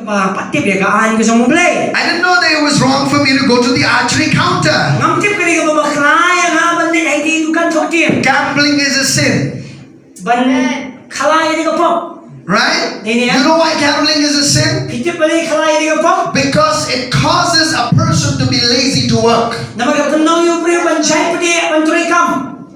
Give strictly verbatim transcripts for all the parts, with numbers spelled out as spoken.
Ba, ba tip ïa ka aiñ ka jong U Blei. I didn't know that it was wrong for me to go to the archery counter. Ngam tip ka dei kaba bakla ïa nga ban leit ha i dukan thoh tim. Gambling is a sin. Ban khalai ka dei ka pop. Right? Dei ne? You know why gambling is a sin? Phi tip balei khalai ka dei ka pop? Because it causes a person to be lazy to work. Namar ka pynlong ïa u briew ban jai pdiang ban trei kam.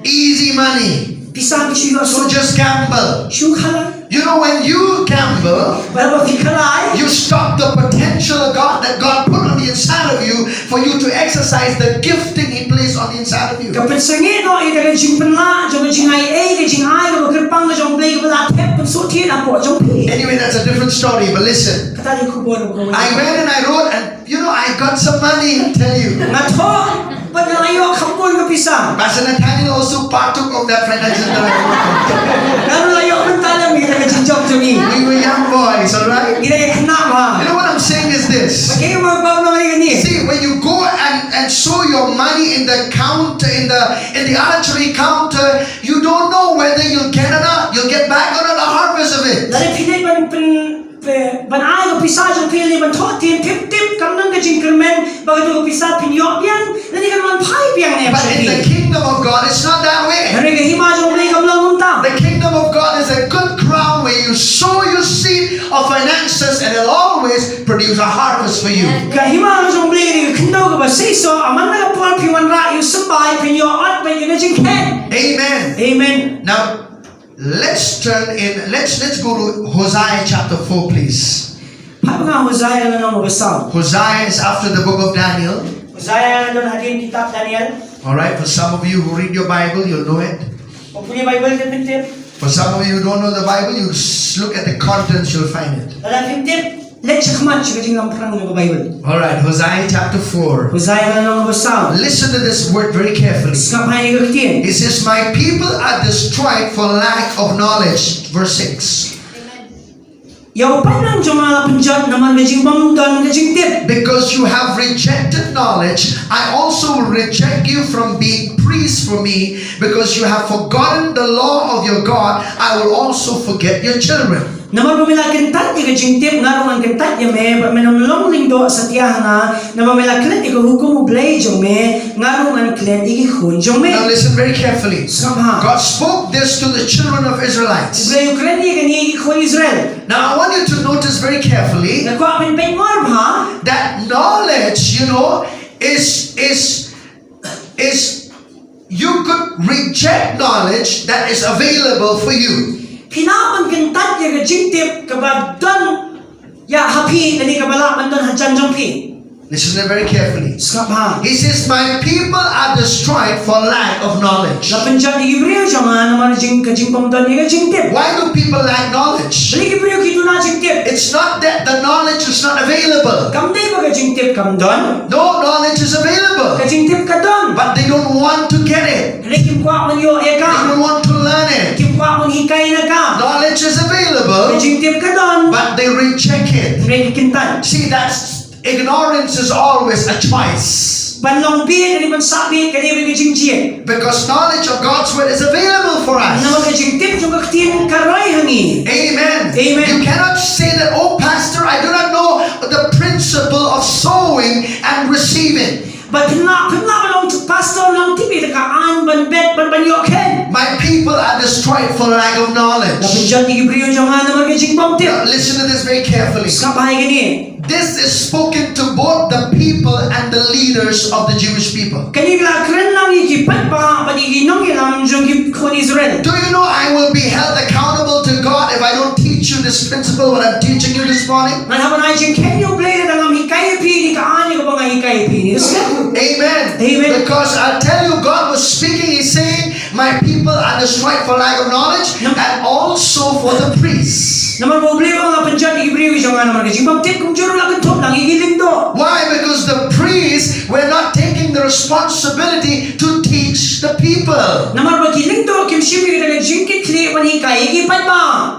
Easy money. Pisa ki shu ïoh. So just gamble. Shu khalai. You know, when you gamble, Ba, ba phi khalai. You stop the potential of God that God put on the inside of you for you to exercise the gifting He placed on the inside of you. Ka pynsangeh noh ïa ka jingpynlah jong ka jingai ei, ka jingai kaba kyrpang ka jong U Blei kaba la thep pynsngewthuh hapoh jong phi. Anyway, that's a different story, but listen. Kata dei ka khubor kaba I went and I wrote, and you know, I got some money, I tell you. Nga thoh, bad nga la ïoh kham bun ka pisa. Pastor Nathaniel also partook of that financial. Nga ruh la ïoh mynta lem ïa ka jingjop jong ngi. We were young boys, all right? Ngi dei ki khynnah bha. You know what I'm saying is this. Ba kaei kaba nga ong ïa kane. See, when you go and, and sow your money in the counter, in the, in the archery counter, you don't know whether you'll get or not, you'll get back or not a harvest of it. Lada phi leit ban pyn, pyn, ban ai ka pisa jong phi lane ban thoh tim, phim tip, kam don ka jingkyrmen ba kato ka pisa phin ïoh biang lane kan wan phai biang ne. But in the kingdom of God, it's not that way. Hynrei ka hima jong U Blei kam long kumta. The kingdom of God is a good ground where you sow your seed of finances and it'll always produce a harvest for you. Ka hima jong U Blei ka dei ka khyndew kaba seisoh, amman na ka por phi wanrah ïa u symbai phin ïoh ot bad ïa ka jingkheiñ. Amen. Amen. Now, let's turn in, let's, let's go to Hosea chapter four, please. Phai ba nga Hosea lynnong ba saw. Hosea is after the book of Daniel. Hosea don hadien kitab Daniel. All right, for some of you who read your Bible, you'll know it. Ba pule Bible te phin tip. For some of you who don't know the Bible, you s-, look at the contents, you'll find it. Lada phim tip, leit sha khmat sha ka jinglong phrang jong ka Bible. All right, Hosea chapter four. Hosea lynnong ba saw. Listen to this word very carefully. Sngap ha ïa ka ktien. It says, "My people are destroyed for lack of knowledge." Verse six. Ïa u paidlang jong nga la pynjot namar ka jingbymdon ka jingtip. Because you have rejected knowledge, I also will reject you from being priest for me. Because you have forgotten the law of your God, I will also forget your children. Namar ba me la kyntait ïa ka jingtip, nga ruh ngan kyntait ïa me, bad men ym long lyngdoh satia ha nga, namar me la klet ïa ka hukum U Blei jong me, nga ruh ngan klet ïa ki khun jong me. Now listen very carefully. Sngap ha. God spoke this to the children of Israelites. U Blei u kren ïa kane ïa ki khun Israel. Now I want you to notice very carefully. Nga kwah phin peit marbha. That knowledge, you know, is, is is you could reject knowledge that is available for you. Phi lah ban kyntait ïa ka jingtip kaba don ïa ha phi lane kaba lah ban don hajan jong phi. Listen very carefully. Sngap ha. He says, "My people are destroyed for lack of knowledge." La pynjot ïa ki briew jong nga namar jing, ka jingbymdon ïa ka jingtip. Why do people lack knowledge? Balei ki briew ki duna jingtip? It's not that the knowledge is not available. Kam dei ba ka jingtip kam don. No, knowledge is available. Ka jingtip ka don. But they don't want to get it. Hynrei kim kwah ban ïoh ïa ka. They don't want to learn it. Kim kwah ban hikai na ka. Knowledge is available. Ka jingtip ka don. But they reject it. Hynrei ki kyntait. See, that's, ignorance is always a choice. Ban long bieit lane ban sah bieit ka dei ka jingjied. Because knowledge of God's word is available for us. Namar ka jingtip jong ka ktien ka roi ha ngi. Amen. Amen. You cannot say that, "Oh, Pastor, I do not know the principle of sowing and receiving." Bad phim lah, phim lah ban long pastor, long tip ïa ka aiñ ban bet, ban, ban ïoh kheiñ. My people are destroyed for lack of knowledge. La pynjot ïa ki briew jong nga namar ka jingbymtip. Now, listen to this very carefully. Sngap ha ïa kane. This is spoken to both the people and the leaders of the Jewish people. Kane ka la kren lang ïa ki paidbah bad ïa ki nongïalam jong ki khun Israel. Do you know I will be held accountable to God if I don't teach you this principle, what I'm teaching you this morning? Ngan hap ban ai jingkheiñ ïa U Blei lada ngam hikai ïa phi ïa ka aiñ kaba nga hikai ïa phi ïa ka sngi. Amen. Amen. Because I'll tell you, God was speaking, He's saying, "My people are destroyed for lack of knowledge, and also for the priests." Namar ba U Blei u ong, nga pynjot ïa ki briew jong nga namar ka jingbymtip, kumjuh ruh la kynthup lang ïa ki lyngdoh. Why? Because the priests were not taking the responsibility to teach the people. Namar ba ki lyngdoh kim shim ïa ka jingkitkhlieh ban hikai ïa ki paidbah.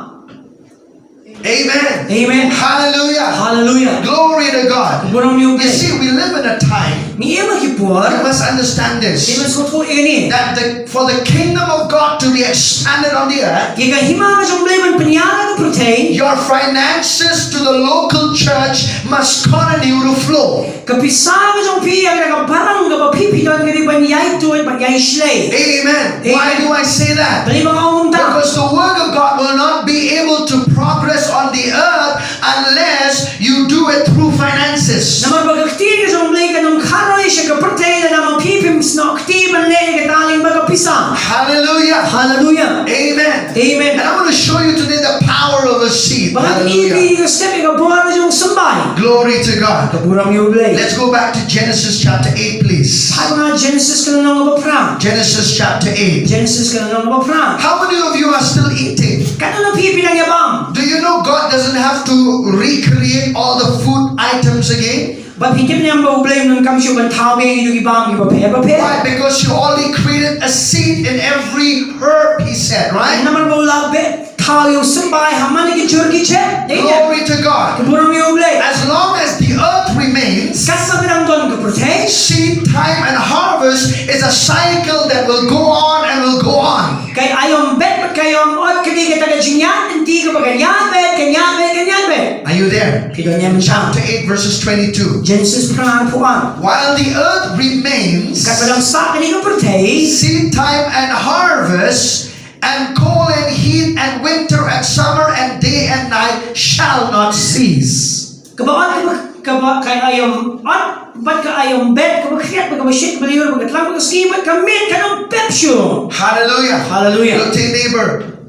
Amen. Amen. Hallelujah. Hallelujah. Glory to God. Burom ïa U Blei. You see, we live in a time Ngi im ha ki You must understand this. Phi must sngewthuh ïa kane. That the, for the kingdom of God to be expanded on the earth, ïa ka hima ka jong U Blei ban pynïar ha ka pyrthei, your finances to the local church must continue to flow. Ka pisa ka jong phi ïa ka balang kaba phi phi don ka dei ban ïai tuid, ban ïai shlei. Amen. Amen. Why do I say that? Balei ba nga ong kumta? Because the work of God will not be able to progress on the earth unless you do it through finances. Namar ba ka ktien ka jong U Blei kan ym kharoi sha ka pyrthei lada ma phi phim snoh kti ban leh ïa kata lyngba ka pisa. Hallelujah. Hallelujah. Amen. Amen. And I want to show you today the power of a seed. Ba ngan pyni ïa phi, hallelujah, ka step ïa ka bor ka jong u symbai. Glory to God. Ka burom ïa U Blei. Let's go back to Genesis chapter eight, please. Phai ha Genesis ka lynnong kaba phra. Genesis chapter eight. Genesis ka lynnong kaba phra. How many of you are still eating? Katno na phi phi nang ïa bam? Do you know God doesn't have to recreate all the food items again? Bad phi tip ne em ba U Blei um donkam shuh ban thaw biang ïa ki bam kiba pher bapher. Why? Because you already created a seed in every herb, he said, right? Namar ba u la beh thaw ïa u symbai ha man ki jhur ki jhep. Dei ne? Glory to God. Ka burom ïa U Blei. As long as the earth remains, katba ka dang don ka pyrthei, seed time and harvest is a cycle that will go on and will go on. Ka aïom bet bad ka aïom ot ka dei kata ka jingïaid lynti kaba kan ïaid bet, kan ïaid bet, kan ïaid bet. Are you there? Phi don ne em? Chapter eight, verses twenty-two. Genesis phra, arphew ar. While the earth remains, katba dang sah kane ka pyrthei, seed time and harvest, and cold and heat, and winter and summer, and day and night shall not cease. Kaba ot, kaba, kaba, ka aïom ot bad ka aïom bet, kaba khriat bad kaba shit, kaba lyiur bad ka tlang bad ka sngi bad ka miet, kan ym pep shuh. Hallelujah. Hallelujah. Look to your neighbor.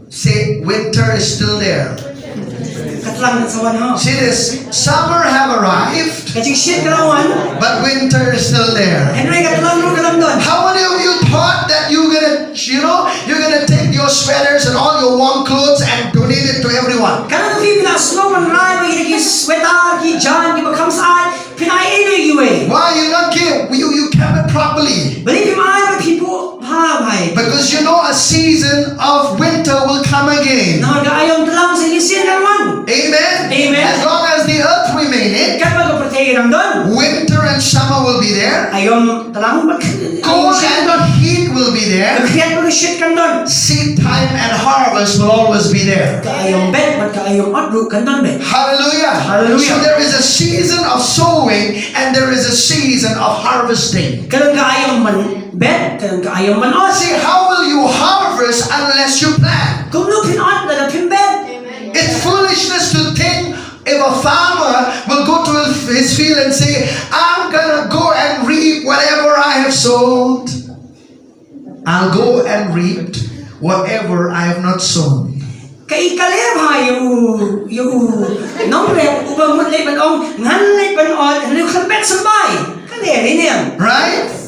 Say, "Winter is still there." Ka tlang kan sa wan ha. See this? Summer have arrived, ka jingshit ka la wan, but winter is still there. Hynrei ka tlang ruh ka dang don. How many of you thought that you're gonna, you know, you're gonna take your sweaters and all your warm clothes and donate it to everyone? Katno na phi phi la sngew ban rai ba ïa ki sweater, ki jaiñ kiba kham syaid phin ai ïa kiwei? Why you not give? You, you kept it properly. Balei phim ai ba phi buh bha bha? Because you know a season of winter will come again. Namar ka aïom tlang sa shisien kan wan. Amen. Amen. As long as the earth remaineth, katba ka pyrthei ka dang don, winter and summer will be there. Aïom tlang bad ka, cold and heat will be there. Ka khriat bad ka shit kan don. Seed time and harvest will always be there. Ka aïom bet bad ka aïom ot ruh kan don beit. Hallelujah. Hallelujah. So there is a season of sowing and there is a season of harvesting. Ka don ka aïom ban bet, ka don ka aïom ban ot. See, how will you harvest unless you plant? Kumno phin ot lada phim bet? It's foolishness to think if a farmer will go to his field and say, "I'm gonna go and reap whatever I have sowed." I'll go and reap whatever I have not sown. Ka i ka leh bha ïa u, ïa u nongrep uba mut leit ban ong, ngan leit ban ot, hynrei khlem bet symbai. Ka leh ri niam. Right?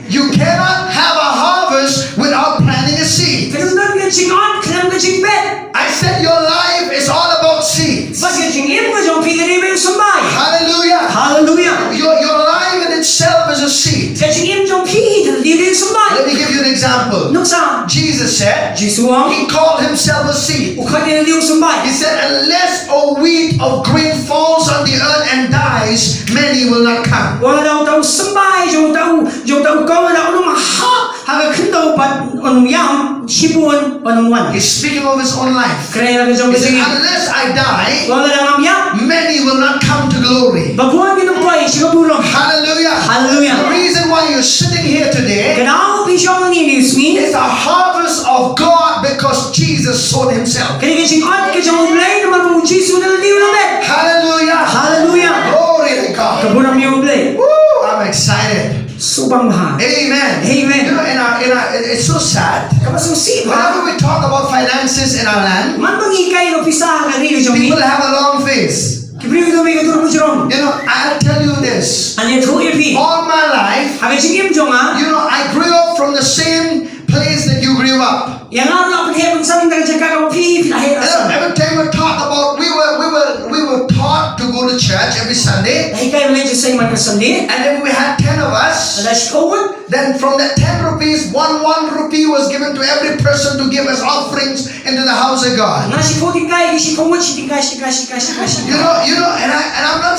You cannot have a harvest without planting a seed. Phin ym don ka jingot khlem ka jingbet. I said your life is all about seeds. Bad ka jingim ka jong phi ka dei ban symbai. Hallelujah. Hallelujah. Your, your life in itself is a seed. Ka jingim jong phi ka dei ban symbai. Let me give you an example. Nuksa. Jesus said, Jisu ong, he called himself a seed. U khot ïa u symbai. He said, "Unless a weed of grain falls on the earth and dies, many will not come." Wat la uta u symbai jong uta u, jong uta u kong, la un ym hap ha ka khyndew bad un ym ïam, shibun un ym wan. He's speaking of his own life. Kren ïa la ka jong ka jingim. He said, "Unless I die, wat la ngam ïap, many will not come to glory." Ba bun kin ym poi sha ka burom. Hallelujah. Hallelujah. The reason why you're sitting here today, ka daw ba phi shong hangne ha u sngi, is a harvest of God because Jesus sowed himself. Ka dei ka jingot ka jong U Blei namar ba u Jisu u la leh u la bet. Hallelujah. Hallelujah. Glory to God. Ka burom ïa U Blei. Woo, I'm excited. Sngewbha. Amen. Amen. You know, in our, in our, it- it's so sad. Kaba sngewsih bha. Whenever we talk about finances in our land, man ba ngi hikai ïa ka pisa ha ka ri ka jong ngi, people have a long face. Ki briew ki don ka dur mujrong. You know, I'll tell you this. Ngan ïathuh ïa phi. All my life, ha ka jingim jong nga, you know, I grew up from the same place that you grew up. Ïa nga ruh la pynheh pynsan da ka jaka kaba phi phi la heh. Every time we talk about, we were, we were, we were taught to go to church every Sunday. La hikai ban leit jingïaseng man ka Sunday. And if we had ten of us, lada shiphew ngut, then from the ten rupees, one, one rupee was given to every person to give as offerings into the house of God. Na shiphew tyngka, ki shiphew ngut, shi tyngka, shi tyngka, shi tyngka, shi tyngka, shi tyngka. You know, you know, and I, and I'm not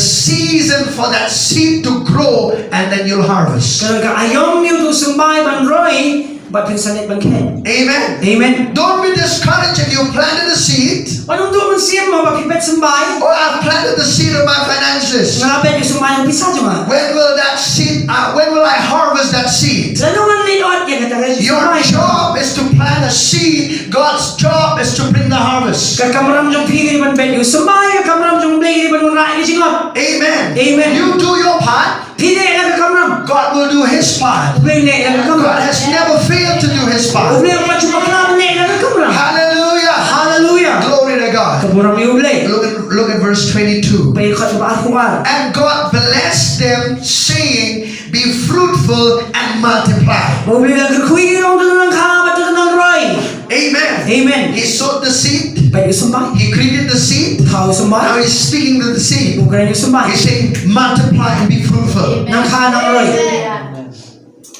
season for that seed to grow, and then you'll harvest. Ka don ka aïom ïa uto u symbai ban roi, bad phin sa leit ban kheiñ. Amen. Amen. Don't be discouraged if you planted a seed. Wat ym duh mynsiem mo ba phi peit symbai. Oh, I've planted the seed of my finances. Nga la peit ïa u symbai jong ka pisa jong nga. When will that seed, uh, when will I harvest that seed? Lano ngan leit ot ïa kata ka symbai. Your job is to plant a seed. God's job is to bring the harvest. Ka kamram jong phi ka dei ban peit ïa u symbai, ka kamram jong U Blei ka dei ban wanrah ïa ka jingot. Amen. Amen. You do your part. Phi leh ïa ka kamram. God will do his part. U Blei u leh ïa ka kamram. God has never failed to do his part. U Blei um pat shu bakla ban leh ïa ka kamram. Hallelujah. Hallelujah. Glory to God. Ka burom ïa U Blei. Look at, look at verse twenty-two. Peit dkhot ba arphew ar. And God blessed them, saying, "Be fruitful and multiply." Bad U Blei u la kyrkhu ïa ki, ong, to nang kha bad to nang roi. Amen. Amen. He sowed the seed. Peit ïa u symbai. He created the seed. U thaw ïa u symbai. Now he's speaking to the seed. U kren ïa u symbai. He's saying, "Multiply and be fruitful." Nang kha nang roi.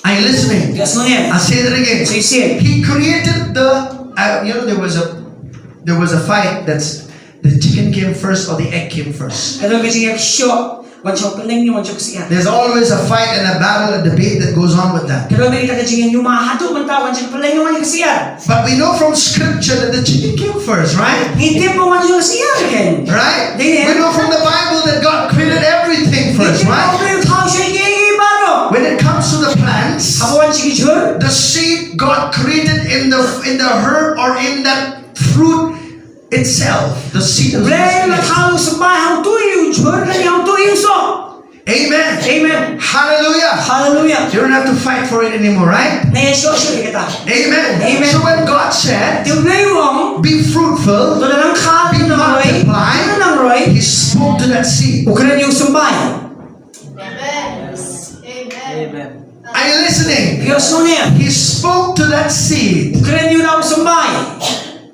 Are you listening? Phi ïohsngew? I'll say that again. Sa shisien. He created the, uh, you know, there was a, there was a fight that's, the chicken came first or the egg came first. Ka don ka jingïakynduh wan sha u pylleng ne wan sha ka syiar. There's always a fight and a battle, a debate that goes on with that. Ka don ka jingïakynduh haduh mynta wan sha u pylleng ne wan sha ka syiar. But we know from scripture that the chicken came first, right? Ngi tip ba wan sha ka syiar ka kheiñ. Right? Dei ne? We know from the Bible that God created everything first, right? Ngi tip ba U Blei u thaw shai kiei kiei baroh. When it comes to the plants, haba wan sha ki jhur, the seed God created in the, in the herb or in that fruit itself, the seed of the Blei la thaw ïa u symbai ha uto u jhur ne ha uto u soh. Amen. Amen. Hallelujah. Hallelujah. You don't have to fight for it anymore, right? Nang ïashoh shuh ïa kata. Amen. Amen. So when God said, te U Blei u ong, "Be fruitful, to nang kha, be multiply," to nang roi, He spoke to that seed. U kren ïa u symbai. Amen. Amen. Are you listening? Phi ïohsngew? He spoke to that seed. U kren ïa u symbai.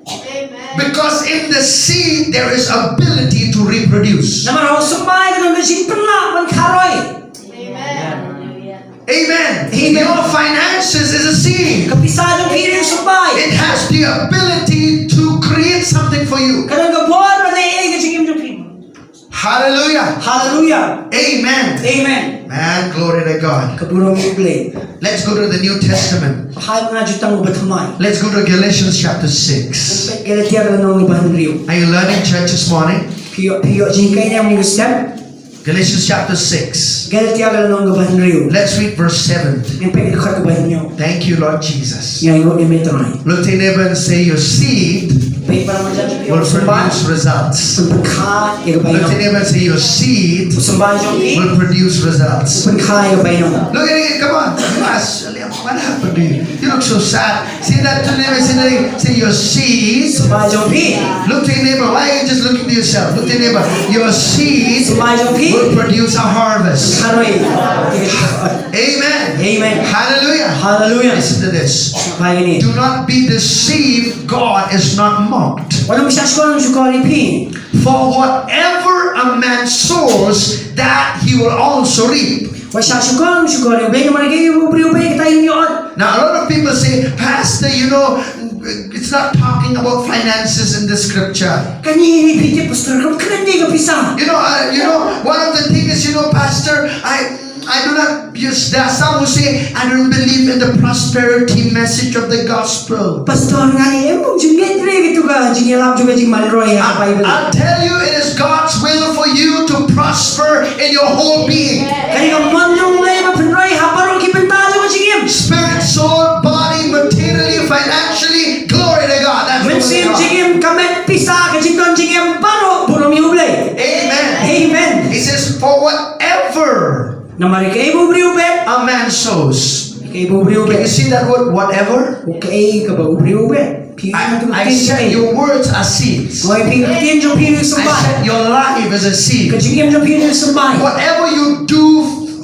Amen. Because in the seed there is ability to reproduce. Namar ha u symbai ka don ka jingpynlah ban kha roi. Amen. Amen. Amen. Your finances is a seed. Ka pisa jong phi dei u symbai. It has the ability to create something for you. Ka don ka bor ban leh ïa ka jingim jong phi. Hallelujah. Hallelujah. Amen. Amen. Man, glory to God. Ka burom ïa U Blei. Let's go to the New Testament. Haba ngi ju tang u Bathymmai. Let's go to Galatians chapter six. Galatia ka lynnong kaba hynriew. Are you learning, church, this morning? Phi ïoh, phi ïoh jinghikai ne em mynta ka step? Galatians chapter six. Galatia ka lynnong kaba hynriew. Let's read verse seven. Ngin peit ka dkhot kaba hynñiew. Thank you, Lord Jesus. Ngi ainguh ïa me Trai. Look to your neighbor and say, "Your seed Peit para marjan jong phi, will u symbai produce results." Un pynkha ïa ka bainong. Look to your neighbor and say, "Your seed U symbai jong phi will produce results." Un pynkha ïa ka bainong. Look at it, come on. You must. What happened to you? You look so sad. Say that to your neighbor. Say, that, say, "Your seed." Symbai jong phi. Look to your neighbor. Why are you just looking to yourself? Look to your neighbor. "Your seed Symbai jong phi. Will produce a harvest." Tharoi. Amen. Amen. Hallelujah. Hallelujah. Listen to this. Symbai ïa kane. "Do not be deceived. God is not mocked. Wat nym shah shkor, nym shukor ïa phi. For whatever a man sows, that he will also reap." Wat shah shukor, nym shukor ïa U Blei, namar kaei kaba u briew u peit, kata hi un ïoh. Now, a lot of people say, "Pastor, you know, it's not talking about finances in the scripture." Kane, phi tip, Pastor, kam kren ei ïa ka pisa. You know, uh, you know, one of the things is, you know, "Pastor, I, I do not," yes, there are some who say, "I don't believe in the prosperity message of the gospel." Pastor, nga ïa em bym jingngeit re ïa katu ka jingïalap jong ka jingman roi ha Bible. I'll tell you, it is God's will for you to prosper in your whole being. Kane ka mon jong U Blei ba pynroi ha baroh ki bynta jong ka jingim. Spirit, soul, body, materially, financially, glory to God. That's the will of God. Mynsiem, jingim, ka met, pisa, ka jingdon jingim baroh burom ïa U Blei. Amen. Amen. He says, "For whatever," namar kaei ba u briew u bet, "a man sows." Kaei ba u briew u bet. Can you see that word, "whatever"? Kaei kaba u briew u bet. Phi I, I set your words as seeds. Oi, phi, ka ktien jong phi u symbai. I set your life as a seed. Ka jingim jong phi u symbai. Whatever you do,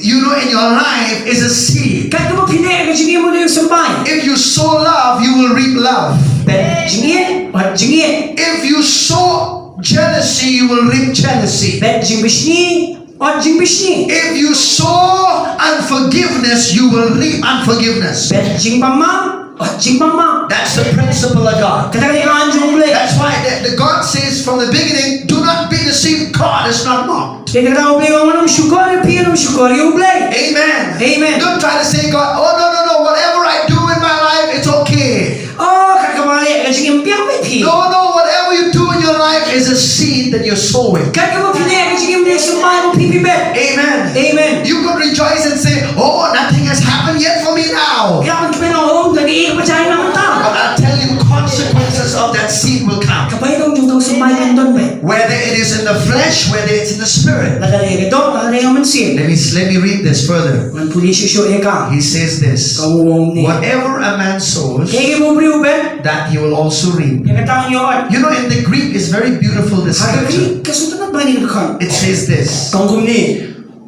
you know, in your life is a seed. Kaei kaba phi leh ha ka jingim u symbai. If you sow love, you will reap love. Bet jingïeit, bat jingïeit. If you sow jealousy, you will reap jealousy. Bet jingbishni, ot jingbishni. If you sow unforgiveness, you will reap unforgiveness. Bet jingbymman, ot jingbymman. That's the principle of God. Kata ka dei ka aiñ jong U Blei. That's why the, the God says from the beginning, "Do not be deceived. God is not mocked." Te kata U Blei u ong, wat nym shukor ïa phi, nym shukor ïa U Blei. Amen. Amen. Don't try to say, "God, oh, no, no, no, whatever I do in my life, it's okay." Oh, kat kaba nga leh ha ka jingim, biang beit phi. No, no, whatever you do in your life is a seed that you're sowing. Kat kaba phi leh ha ka jingim, dei u symbai ba phi, phi bet. Amen. Amen. You could rejoice and say, "Oh, nothing has happened yet for me now." Phi lah ban kmen, oh, ym don ei ei ba jia ïa nga mynta. But I'll tell you, consequences of that seed will come. Ka bainong jong uta u symbai kan don beit. Whether it is in the flesh, whether it's in the spirit. Lada dei ha ka doh, lada dei ha ka mynsiem. Let me, let me read this further. Ngan pule shuh shuh ïa ka. He says this. Ka u ong kumne. Whatever a man sows, kaei kaba u briew u bet, that he will also reap. Ïa kata un ïoh ot. You know, in the Greek, it's very beautiful, this scripture. Ha ka Greek, ka sngewtynnat bha kane ka dkhot. It says this. Ka ong kumne.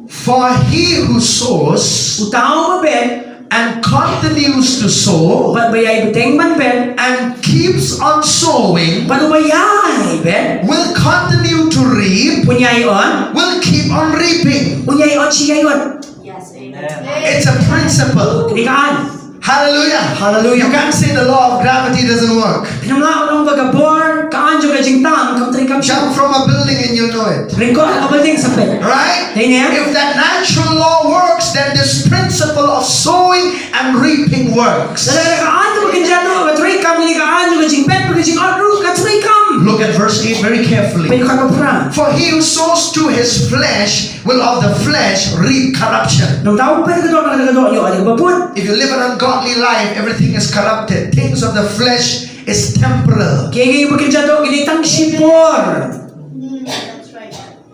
For he who sows, uta uba bet, and continues to sow, bad ba ïai bteng ban bet, and keeps on sowing, bad uba ïai bet, will continue to reap, un ïai ot, will keep on reaping. Un ïai ot, shi ïai ot. Yes, amen. It's a principle. Kane ka aiñ. Hallelujah. Hallelujah. You can't say the law of gravity doesn't work. Phim lah ban ong ba ka bor ka aiñ jong ka jingtang kam trei kam shuh. Jump from a building and you'll know it. Ryngkoh na ka building sa peit. Right? Dei ne? If that natural law works, then this principle of sowing and reaping works. Lada ka aiñ kaba kynja duh ka trei kam, kane ka aiñ jong ka jingbet bad ka jingot ruh ka trei kam. Look at verse eight very carefully. Peit dkhot ba phra. For he who sows to his flesh will of the flesh reap corruption. Nangta uba bet ha ka doh, na ka doh un ïoh ïa kaba bud. If you live an ungodly life, everything is corrupted. Things of the flesh is temporal. Kiei kiei kiba kynja doh ki dei tang shipor.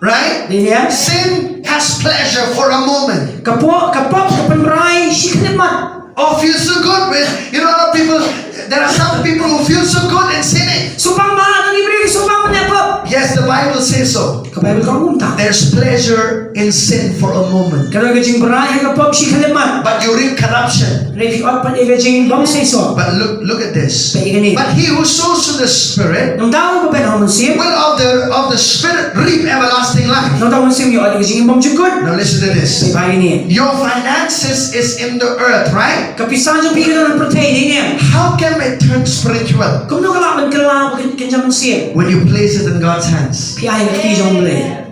Right? Dei ne? Sin has pleasure for a moment. Ka pop, ka pop ka pynrai shi khyllipmat. Oh, feels so good when, you know, a lot of people, there are some people who feel so good in sinning. Sngewbha ban, ki briew ki sngewbha ban leh pop. Yes, the Bible says so. Ka Baibl ka ong kumta. There's pleasure in sin for a moment. Ka don ka jingbha ha ka pop shi khyllipmat. But you reap corruption. Hynrei phi ot pat ïa ka jingbymseisoh. But look, look at this. Peit ïa kane. But he who sows to the Spirit, nangta uba bet ha u Mynsiem, will of the, of the Spirit reap everlasting life. Nangta u Mynsiem u ot ïa ka jingim bymjukut. Now listen to this. Peit ïa kane. Your finances is in the earth, right? Ka pisa jong phi ka don ha pyrthei, dei ne? How can it turn spiritual? Kumno ka lah ban kylla ha ka kynja mynsiem? When you place it in God's hands. Phi ai ha ka kti jong U Blei.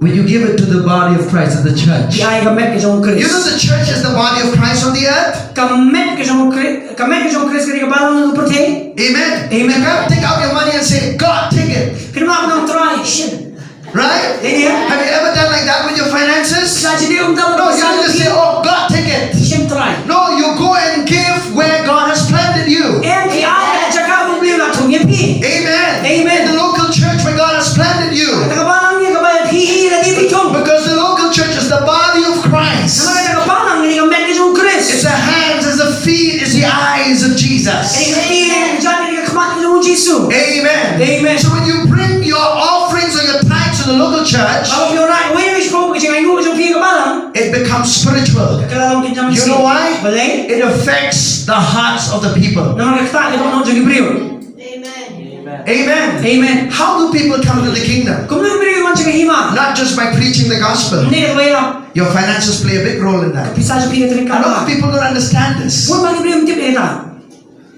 When you give it to the body of Christ, to the church. Phi ai ha ka met ka jong U Khrist. You know the church is the body of Christ on the earth? Ka met ka jong U Khri-, ka met ka jong U Khrist ka dei ka balang ha pyrthei. Amen. Amen. You can't take out your money and say, "God, take it." Phim lah ban ong, Trai, shim. Right? Amen. Have you ever done like that with your finances? Sa jini um tam. No, you don't just say, "Oh, God, take it." Shim trai. No, you go and give where God has planted you. Em ki ai ha ka jaka ba U Blei u la thung ïa phi. Amen. Amen. In the local church where God has planted you. Kata ka balang ïa kaba phi hi la dei phi thung. Because the local church is the body of Christ. Namar kata ka balang ïa ka met ka jong U Khrist. It's the hands, it's the feet, it's the eyes of Jesus. Ïa ka kti, ïa ka jait, ïa ka khmat ka jong U Jisu. Amen. Amen. So when you bring your offerings or your tithes to the local church, Ba phi wanrah wei na ka jingaiñguh ka jong phi ha ka balang. It becomes spiritual. Ka la long ka jingmynsiem. You know why? Balei? It affects the hearts of the people. Namar ka ktah ka dohnud jong ki briew. Amen. Amen. Amen. How do people come to the kingdom? Kumno ki briew ki wan sha ka hima? Not just by preaching the gospel. Ym dei da kaba ïalap. Your finances play a big role in that. Ka pisa jong phi ka trei kam. A lot of people don't understand this. Bun ba ki briew kim tip ïa kata.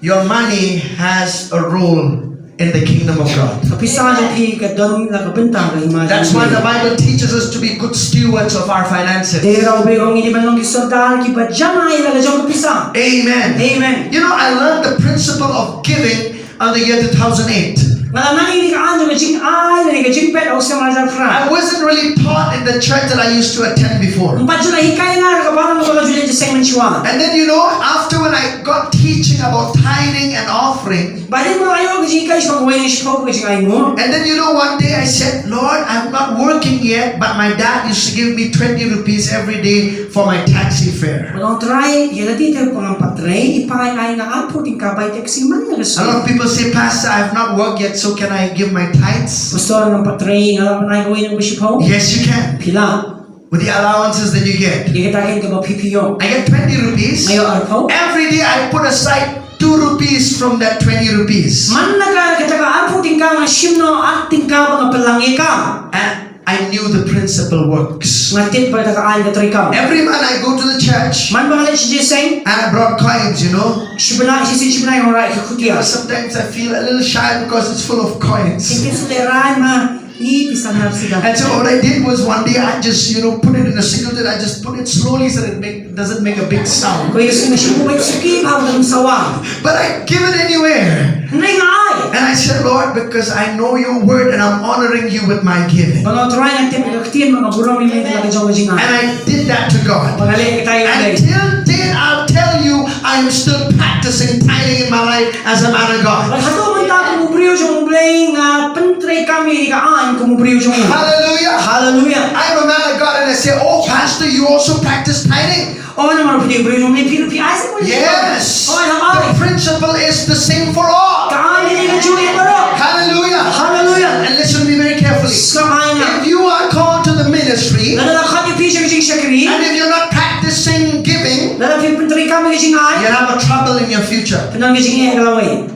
Your money has a role in the kingdom of God. Ka pisa jong phi ka don la ka bynta ka hima jong U Blei. That's why the Bible teaches us to be good stewards of our finances. Te U Blei u ong ïa ngi ban long ki sordar kiba jan ai la ka jong ka pisa. Amen. Amen. You know, I learned the principle of giving in the year two thousand eight. Nga la nang ïa kane ka aiñ jong ka jingai lane ka jingpeit ha u snem ar hajar phra. I wasn't really taught in the church that I used to attend before. Ym pat ju la hikai ïa nga ha ka balang kaba nga ju leit jingïaseng mynshuwa. And then, you know, after when I got teaching about tithing and offering, Ba dei ba la ïoh ka jinghikai shaphang kawei na shiphew ka jingai mo. And then, you know, one day I said, "Lord, I'm not working yet, but my dad used to give me twenty rupees every day for my taxi fare." Ba nga ong Trai, ïa lade te ba ngam pat trei, i pa nga i ai nga arphew tyngka bai taxi man ïa ka sngi. A lot of people say, "Pastor, I've not worked yet, so can I give my tithes?" Pastor, ngam pat trei, nga lah ban ai kawei na ka shiphew? Yes, you can. Phi lah. With the allowances that you get. Ïa kata kein kaba phi phi ïoh. I get twenty rupees. Nga ïoh arphew. Every day I put aside two rupees from that twenty rupees. Man la ka, kata ka arphew tyngka nga shim noh ar tyngka ba nga pynlang ïa ka. And I knew the principle works. Nga tip ba kata ka aiñ ka trei kam. Every month I go to the church. Man ba nga leit sha jingïaseng. And I brought coins, you know. Shi bnai, shi sngi shi bnai nga wanrah ki khutia. Sometimes I feel a little shy because it's full of coins. Ki ki su le rai ma. Ih, pisa nar sida. And so what I did was one day I just, you know, put it in a single digit. I just put it slowly so that it make, doesn't make a big sound. Ko ïa sngewbha shuki bha ban sawa. But I give it anywhere. Hynrei nga ai. And I said, "Lord, because I know your word and I'm honoring you with my giving." Ba nga Trai nga tip ïa ka ktien ba nga burom ïa me da la ka jong ka jingai. And I did that to God. Ba nga leh kata ïa U Blei. And till date, I'll tell you, I am still practicing tithing in my life as a man of God. Bad haduh mynta kum u briew jong U Blei nga pyntreikam ïa ka aiñ kum u briew jong u. Hallelujah. Hallelujah. I'm a man of God and I say, "Oh, Pastor, you also practice tithing?" Oh, namar phi dei u briew jong U Blei phi, phi ai sa. Yes. Oh, namar. The principle is the same for all. Ka aiñ ka dei kajuh ïa baroh. Hallelujah. Hallelujah. And listen to me very carefully. Sngap ïa nga. If you are called to the ministry, lada la khot ïa phi sha ka jingshakri, and if you're not practicing giving, lada phim pyntreikam ïa ka jingai, you have a trouble in your future. Phin don ka jingeh ha ka lawei.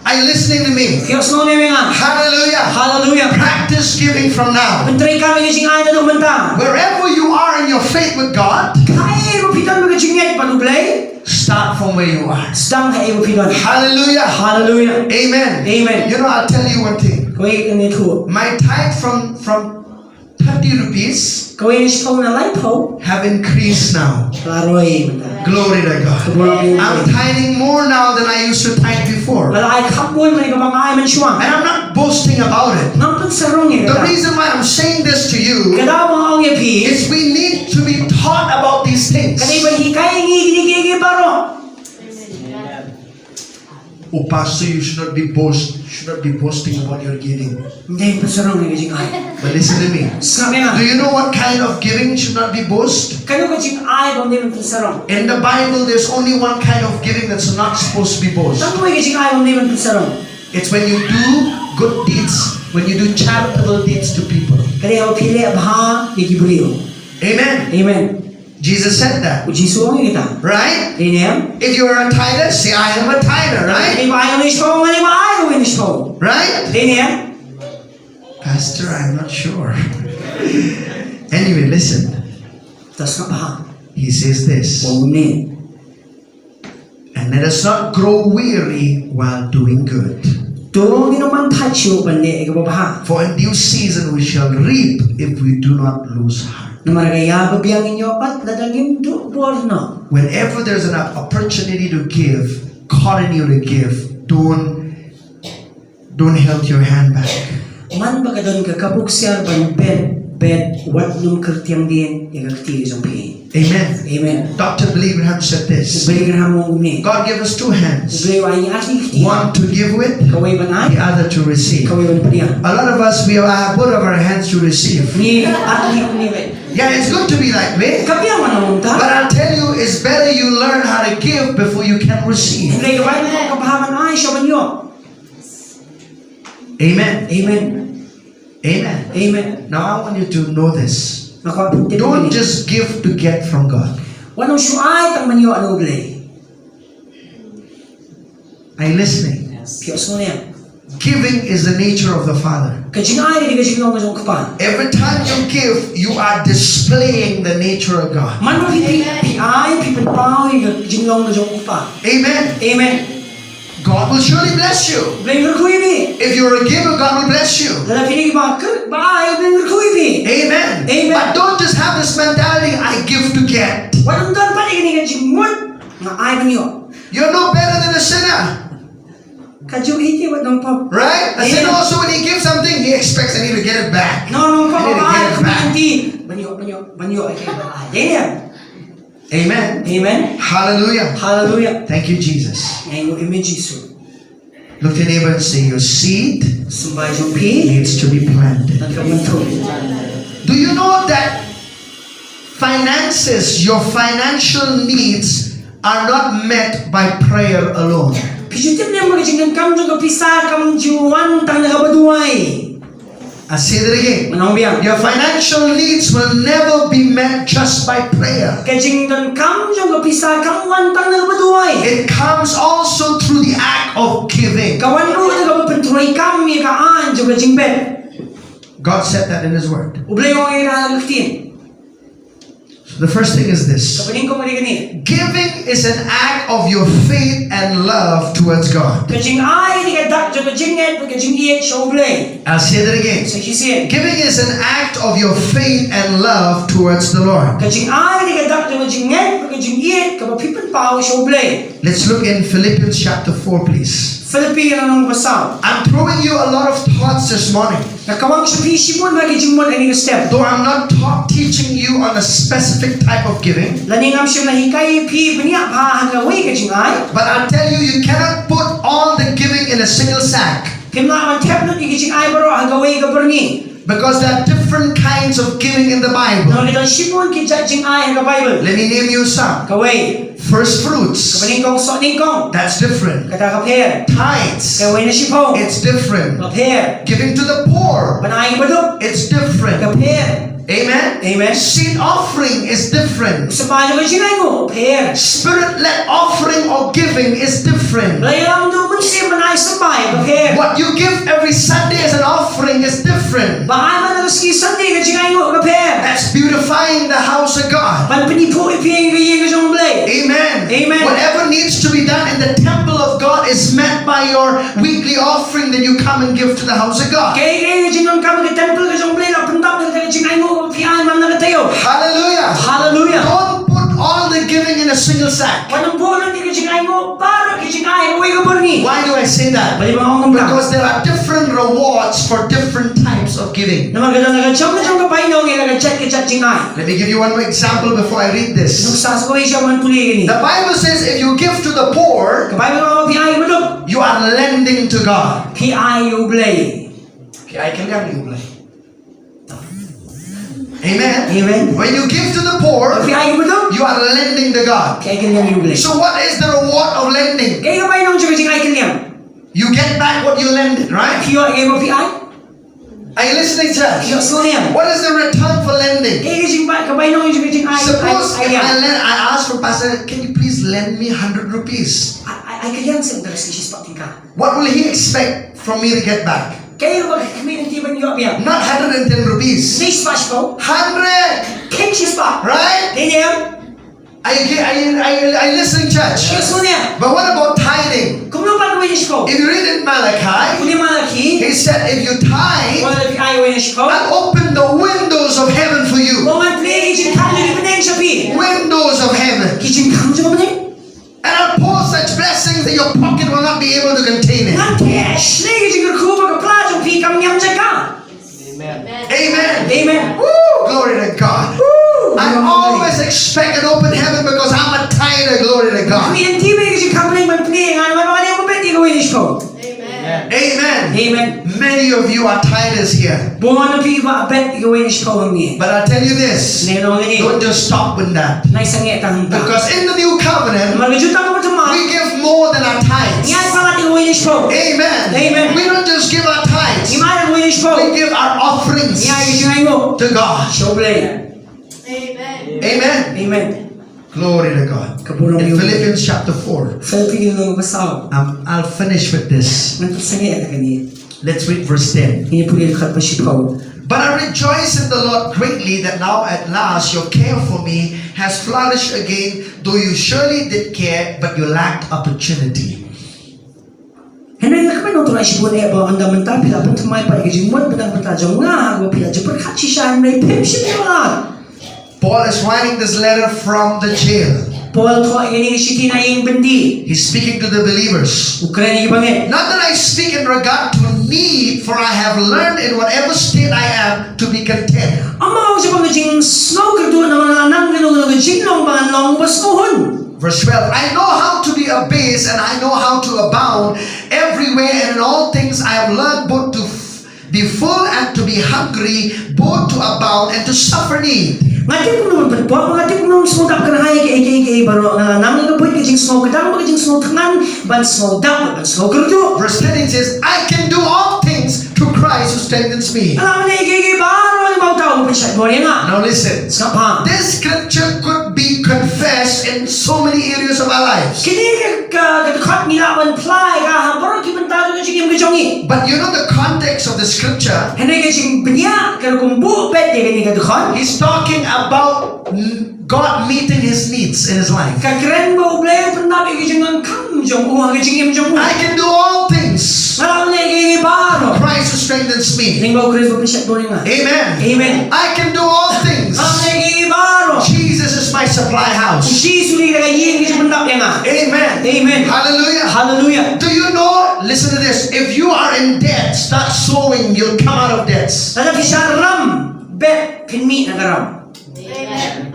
Are you listening to me? Phi ïohsngew ne em ïa nga? Hallelujah. Hallelujah. Practice giving from now. Pyntreikam ïa ka jingai naduh mynta. Wherever you are in your faith with God, kaei ba phi don ha ka jingngeit bad U Blei, start from where you are. Sdang ha kaei ba phi don. Hallelujah. Hallelujah. Amen. Amen. You know, I'll tell you one thing. Kawei kane thuh. My tithe from, from thirty rupees, kawei na shiphew na laiphew, have increased now. La roi mynta. Glory to God. Ka burom ïa U Blei. I'm tithing more now than I used to tithe before. Nga la ai khapkun na kaba nga ai mynshuwa. And I'm not boasting about it. Ngam pynsarong ïa kata. The reason why I'm saying this to you, ka daw ba nga ong ïa phi, is we need to be taught about these things. Ka dei ban hikai ïa ngi kine kiei kiei baroh. Amen. Oh, Pastor, you should not be boast, should not be boasting about your giving. Ym dei ban pynsarong ïa ka jingai. But listen to me. Sngap ïa nga. Do you know what kind of giving should not be boast? Kano ka jingai ba ym dei ban pynsarong? In the Bible, there's only one kind of giving that's not supposed to be boast. Tang kawei ka jingai ba ym dei ban pynsarong. It's when you do good deeds, when you do charitable deeds to people. Ka dei haba phi leh bha ïa ki briew. Amen. Amen. Jesus said that. U Jisu u ong ïa kata. Right? Dei ne em? If you are a tither, say, "I am a tither," right? Lada phi ai na u shiphew, ngan ai na u shiphew. Right? Dei ne em? Pastor, I'm not sure. Anyway, listen. Te sngap bha. He says this. U ong kumne. And let us not grow weary while doing good. To ngin ym man thait shuh ban leh ïa kaba bha. For in due season we shall reap if we do not lose heart. Namar ha ka ïa ba biang ngin ïoh pat lada ngim duh bor noh. Whenever there's an opportunity to give, calling you to give, don't, don't hold your hand back. Man ba ka don ka kabu ksiar ban bet, bet wat nym kyrtiang dien ïa ka kti ka jong phi. Amen. Amen. Doctor Billy Graham said this. Billy Graham u ong kumne. God gave us two hands. Blei u ai ngi ar tylli ki kti. One to give with, kawei ban ai, the other to receive. Kawei ban pdiang. A lot of us, we have both of our hands to receive. Ngi ar tylli kumne beit. Yeah, it's good to be like me. Ka biang ban long kumta. But I'll tell you, it's better you learn how to give before you can receive. Hynrei ka bai ka bha ban ai shuwa ban ïoh. Amen. Amen. Amen. Amen. Now I want you to know this. Nga kwah phin tip. Don't just give to get from God. Wat nym shu ai tang ban ïoh na U Blei. Are you listening? Phi ïohsngew ne em? Giving is the nature of the Father. Ka jingai ka dei ka jinglong ka jong U Kpa. Every time you give, you are displaying the nature of God. Man ba phi, phi, phi ai, phi pynpaw ïa ka jinglong ka jong U Kpa. Amen. Amen. God will surely bless you. Blei un kyrkhu ïa phi. If you're a giver, God will bless you. Lada phi dei kiba kyr-, ba ai, Blei un kyrkhu ïa phi. Amen. Amen. But don't just have this mentality, "I give to get." Wat nym don pat ïa kane ka jingmut, nga ai ban ïoh. You're no better than a sinner. Ka jong i te wat nongpop. Right? A sinner also, when he gives something, he expects, "I need to get it back." No, nongpop. I need to get it back. Ai, ban ïoh, ban ïoh, ban ïoh, ai. Amen. Amen. Hallelujah. Hallelujah. Thank you, Jesus. Ngi ainguh ïa me Jisu. Look to your neighbor and say, "Your seed, symbai jong phi, needs to be planted." Kan ka mynthup. Do you know that finances, your financial needs are not met by prayer alone? Phi ju tip ne em ba ka jingdonkam jong ka pisa kam ju wan tang na kaba duwai? I say that again. Ngan ong biang. Your financial needs will never be met just by prayer. Ka jingdonkam jong ka pisa kam wan tang na kaba duwai. It comes also through the act of giving. Ka wan ruh na kaba pyntreikam ïa ka aiñ jong ka jingbet. God said that in His Word. U Blei u ong ïa ka ha ka ktien. So the first thing is this. Kaba nyngkong ka dei kane. Giving is an act of your faith and love towards God. Ka jingai ka dei ka dak jong ka jingngeit bad ka jingïeit sha U Blei. I'll say that again. Sa shisien. Giving is an act of your faith and love towards the Lord. Ka jingai ka dei ka dak jong ka jingngeit bad ka jingïeit kaba phi pynpaw sha U Blei. Let's look in Philippians chapter four, please. Philippi lynnong ba saw. I'm throwing you a lot of thoughts this morning. Nga kawang sha phi shibun bha ki jingmut ha kane ka step. Though I'm not taught teaching you on a specific type of giving, lane ngam shym la hikai ïa phi bniah bha ha kawei ka jingai. But I'll tell you, you cannot put all the giving in a single sack. Phim lah ban thep lut ïa ki jingai baroh ha kawei ka byrni. Because there are different kinds of giving in the Bible. Namar ki don shibun ki jait jingai ha ka Baibl. Let me name you some. Kawei. First fruits. Kaba nyngkong, soh nyngkong. That's different. Kata ka pher. Tithes. Kawei na shiphew. It's different. Ka pher. Giving to the poor. Ban ai ki baduk. It's different. Ka pher. Amen. Amen. Seed offering is different. Symbai jong ka jingainguh, pher. Spirit-led offering or giving is different. Ba la ïalam da u Mynsiem ban ai symbai, ka pher. What you give every Sunday as an offering is different. Ba ai man la ka sngi Sunday ka jingainguh, ka pher. That's beautifying the house of God. Ban pynïaphuh ïa phi ïa ka ïing ka jong U Blei. Amen. Amen. Whatever needs to be done in the temple of God is met by your weekly offering that you come and give to the house of God. Kaei kaei ka jingdonkam ha ka temple ka jong U Blei la pyndap da ka jingainguh kaba phi ai man la ka taïew. Hallelujah. Hallelujah. Don't put all the giving in a single sack. Wat nym buh lut ïa ka jingainguh baroh ki jingai ha kawei ka byrni. Why do I say that? Balei ba nga ong kumta? Because there are different rewards for different types of giving. Namar ka don la ka jong ka jong ka bainong ïa la ka jait ka jait jingai. Let me give you one more example before I read this. Nuksa sa kawei sha ban pule ïa kane. The Bible says if you give to the poor, ka Baibl ka ong ba phi ai ïa ki baduk, you are lending to God. Phi ai ïa U Blei. Phi ai kylliang ïa U Blei. Amen. Amen. When you give to the poor, phi ai ïa ki baduk, you are lending to God. Phi ai kylliang ïa U Blei. So what is the reward of lending? Kaei ka bainong jong ka jingai kylliang? You get back what you lended, right? Phi ïoh ïa kaba phi ai. Are you listening, church? Ïohsngew ne em? What is the return for lending? Kaei ka jingba-, ka bainong jong ka jingai, ai, ai kylliang? Suppose if I lend, I ask for pastor, "Can you please lend me hundred rupees?" Ai, ai, ai kylliang seh, da ka sngi shispah tyngka. What will he expect from me to get back? Kaei kaba ka khmih na phi ban ïoh biang? Not hundred and ten rupees. Shispah shiphew. Hundred. Kheiñ shispah. Right? Dei ne em? Are you, are you, are you, are you listening, church? Ïohsngew ne em? But what about tithing? Kumno pat uwei na shiphew? If you read in Malachi, pule Malakhi, he said, "If you tithe, lada phi ai uwei na shiphew, I'll open the windows of heaven for you." Ba ngan plie ki jingkhang jong ki bneng sha phi. Windows of heaven. Ki jingkhang jong ka bneng. And I'll pour such blessings that your pocket will not be able to contain it. Ngan theh shlei ki jingkyrkhu ba ka pla jong phi kam ñiam jaka. The glory to God. Phi ïa ti beit ïa ka jingkhuslai ban plie ïa nga namar ba nga dei uba bet ïa kawei na shiphew. Amen. Amen. Many of you are tithers here. Bun na phi ba bet ïa kawei na shiphew hangne. But I'll tell you this. Hynrei nga ong ïa phi, don't just stop with that. Ym sangeh tang hangta. Because in the new covenant, namar ka jutang kaba thymmai, we give more than our tithes. Ngi ai palat ïa kawei na shiphew. Amen. Amen. We don't just give our tithes. Ngim ai ïa kawei na shiphew. We give our offerings, ngi ai ïa ka jingainguh, to God. Sha U Blei. Amen. Amen. Amen. Glory to God. Ka burom ïa U Blei. In Philippians chapter four. Philippi lynnong ba saw. Um, I'll finish with this. Ngan pynsangeh ïa kane. Let's read verse ten. Ngin ïa pule dkhot ba shiphew. But I rejoice in the Lord greatly that now at last your care for me has flourished again, though you surely did care, but you lacked opportunity. Hynrei nga kmen na U Trai shibun eh ba ynda mynta phi la pynthymmai pat ïa ka jingmut bynta bynta jong nga, ha kaba phi la jubab khat shisha hynrei phim shym ïoh lad. Paul is writing this letter from the jail. Paul u thoh ïa kane ka shithi na ïing byndi. He's speaking to the believers. U kren ïa ki bangeit. Not that I speak in regard to need, for I have learned in whatever state I am to be content. Ym ba nga ong shaphang ka jingsngew kyrduh namar nga la nang kano kano ka jinglong ba ngan long uba sngewhun. Verse twelve, I know how to be abased and I know how to abound. Everywhere and in all things I have learned both to f- be full and to be hungry, both to abound and to suffer need. Nga tip kumno ban pynpop, nga tip kumno ban sngewdap kynhai ïa kiei kiei kiei baroh. Nga la nang ïa ka buit ka jingsngew kdang bad ka jingsngew thngan, ban sngewdap bad ban sngewkyrduh. Verse thirteen says, I can do all things through Christ who strengthens me. Nga lah ban leh kiei kiei baroh lyngba uta uba pynshait bor ïa nga. Now listen. Sngap bha. This scripture could be confessed in so many areas of our lives. Kane ka, ka, ka dkhot ngi lah ban phla ïa ka ha baroh ki bynta jong ka jingim ka jong ngi. But you know the context of the scripture? Hynrei ka jingbniah, ka rukom buh bet ïa kane ka dkhot, he's talking about God meeting his needs in his life. Ka kren ba U Blei u pyndap ïa ka jingdonkam jong u ha ka jingim jong u. I can do all things. Nga lah ban leh kiei kiei baroh. Christ who strengthens me. Lyngba U Khrist uba pynshait bor ïa nga. Amen. Amen. I can do all things. Nga lah ban leh kiei kiei baroh. Jesus is my supply house. U Jisu u dei ka ïing ka jingpyndap ïa nga. Amen. Amen. Hallelujah. Hallelujah. Do you know? Listen to this. If you are in debt, start sowing. You'll come out of debts. Lada phi shah ram, bad, phin mih na ka ram. Amen.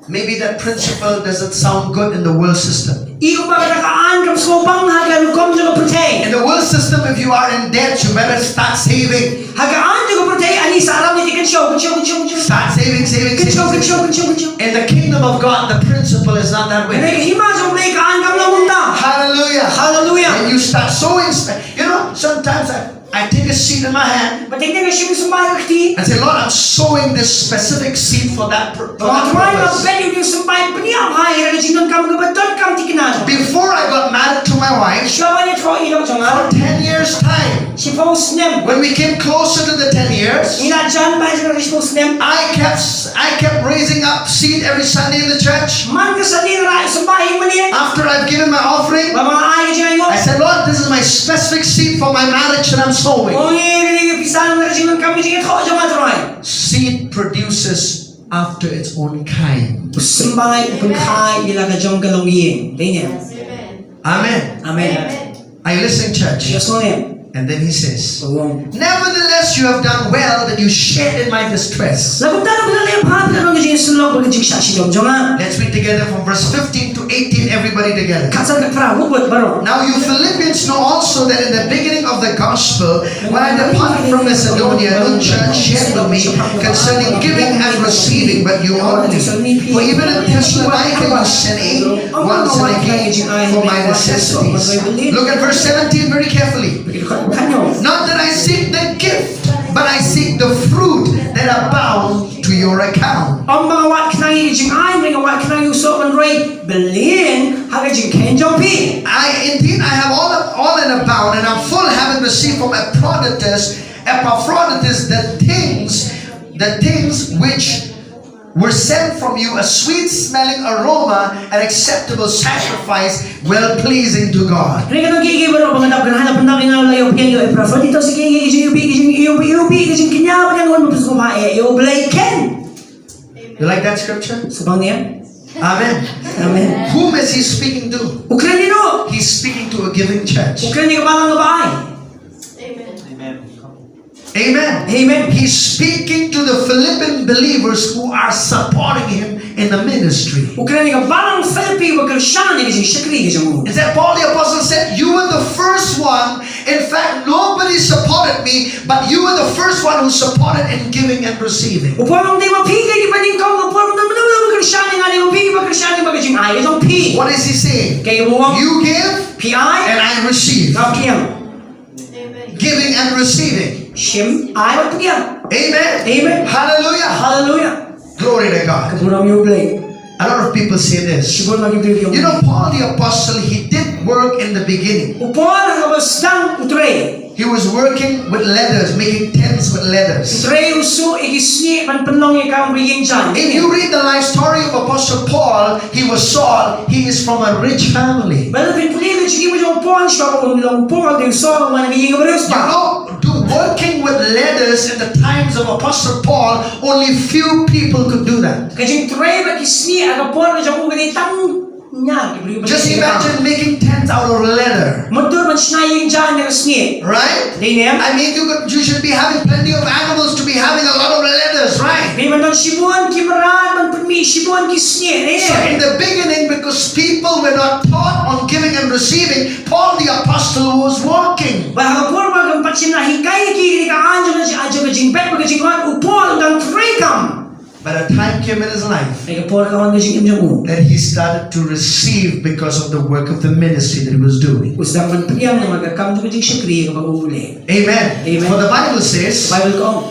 Maybe that principle doesn't sound good in the world system. I kumba kata ka aiñ kam sngewbang ha ka rukom jong ka pyrthei. In the world system, if you are in debt, you better start saving. Ha ka aiñ jong ka pyrthei, ani shah ram ne te kynshew, kynshew, kynshew, kynshew. Start saving, saving, saving, saving. Kynshew, kynshew, kynshew, kynshew. In the kingdom of God, the principle is not that way. Hynrei ha ka hima jong U Blei ka aiñ kam long kumta. Hallelujah. Hallelujah. When you start sowing, you know, sometimes I I take a seed in my hand. Bad teng teng nga shim symbai ha ka kti. And say, Lord, I'm sowing this specific seed for that per-, for that purpose. Nga ong, Trai, nga bet ïa une u symbai bniah bha ïa ka jingdonkam kaba donkam thikna. Before I got married to my wife, shuwa ban ïathoh ïa i lok jong nga, for ten years time, shiphew snem. When we came closer to the ten years, ngi la jan bha ïa ka shiphew snem. I kept I kept raising up seed every Sunday in the church. Man ka Sunday nga la ai symbai ha ïing mane. After I've given my offering, ba nga ai ka jingainguh, I said, Lord, this is my specific seed for my marriage that I'm sowing. Ong ïa kane ka pisa na ka jingdonkam ka jingïathoh jong nga, Trai. Seed produces after its own kind. U symbai u pynkhie ïa la ka jong ka longïing. Dei ne? Amen. Amen. Are you listening, church? Yes, I am. And then he says, Nevertheless, you have done well that you shared in my distress. La kumta ka phi la leh bha, phi la long ka jingïasyllok bad ka jingshah shitom jong nga. Let's read together from verse fifteen to eighteen, everybody together. Khatsan khatphra, ruh bad baroh. Now you Philippians know also that in the beginning of the gospel, when I departed from Macedonia, no church shared with me concerning giving and receiving, but you only. For even in Thessalonica you sent aid once and again for my necessities. Look at verse seventeen very carefully. Not that I seek the gift, but I seek the fruit that abound to your account. Ym ba nga wad khnang ïa ka jingai, hynrei nga wad khnang ïa u soh ban roi byllien ha ka jingkheiñ jong phi. I, indeed, I have all, all and abound, and I'm full, having received from Epaphroditus, Epaphroditus the things, the things which were sent from you, a sweet smelling aroma, an acceptable sacrifice, well pleasing to God. Hynrei katto kiei kiei baroh ba nga dap kynhai la pyndap ïa nga, la ïoh pdiang ïa u Epaphroditus ïa kiei kiei, ka jingïohi, ka jingïohi, ka jingkñia bad ïa nga, un ba pynsngewbha ïa U Blei ken. You like that scripture? Sngewbha ïa. Amen. Amen. Whom is he speaking to? U kren ïa no? He's speaking to a giving church. U kren ïa ka balang kaba ai. Amen. Amen. Amen. He's speaking to the Philippian believers who are supporting him in the ministry. U kren ïa ka balang Philippi ba kyrshan ïa ka jingshakri ka jong u. He said, Paul the apostle said, "You were the first one. In fact, nobody supported me, but you were the first one who supported in giving and receiving." U Paul u ong, dei ma phi ki ba nyngkong, u Paul u ong, mano mano ba kyrshan ïa nga, dei ma phi ki ba kyrshan ïa nga ba ka jingai ka jong phi. What is he saying? Kaei ba u ong? You give, phi ai, and I receive. Nga pdiang. Giving and receiving. Shim, ai bad pdiang. Amen. Amen. Hallelujah. Hallelujah. Glory to God. Ka burom ïa U Blei. A lot of people say this. Shibun ma ki briew ki ong. You know, Paul the apostle, he did work in the beginning. U Paul ha kaba sdang u trei. He was working with leathers, making tents with leathers. U trei u suh ïa ki snieh ban pynlong ïa ka ïing jaiñ. If you read the life story of Apostle Paul, he was Saul, he is from a rich family. Ba lada phi pule ïa ka jingim jong u Paul, shuwa ba un long u Paul, dei u Saul, u wan na ka ïing kaba riewspah. You know, do, working with leathers in the times of Apostle Paul, only few people could do that. Ka jingtrei bad ki snieh ha ka por ka jong u ka dei tang ñiar ki briew ba. Just imagine making tents out of leather. Mutdur ban shna ïing jaiñ na ka snieh. Right? Dei ne em? I mean, you could, you should be having plenty of animals to be having a lot of leathers, right? Dei ban don shibun ki mrad ban pynmih shibun ki snieh, ne? So in the beginning, because people were not taught on giving and receiving, Paul the apostle was working. Bad ha ka por ba kam pat shym la hikai ïa ki ïa ka aiñ jong ka, aiñ jong ka jingbet bad ka jingot, u Paul u dang trei kam. But a time came in his life, hei ka por ka wan ka jingim jong u, that he started to receive because of the work of the ministry that he was doing. U sdang ban pdiang namar ka kam jong ka jingshakri kaba u leh. Amen. Amen. For the Bible says, Bible ka ong,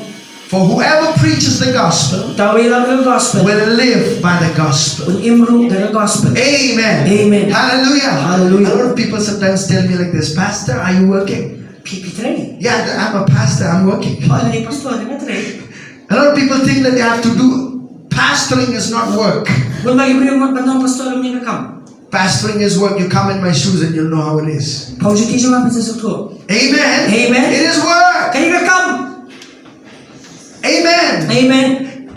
"For whoever preaches the gospel, uta uba ïalam ïa ka gospel, will live by the gospel." Un im ruh da ka gospel. Amen. Amen. Hallelujah. Hallelujah. A lot of people sometimes tell me like this, "Pastor, are you working?" Phi, phi trei? "Yeah, I'm a pastor, I'm working." Phi, nga dei pastor, nga trei. A lot of people think that they have to do, pastoring is not work. Bun ba ki briew mut ban long pastor kam dei ka kam. Pastoring is work. You come in my shoes and you'll know how it is. Pha u juti jong nga phin sa sngewthuh. Amen. Amen. It is work. Ka dei ka kam. Amen. Amen.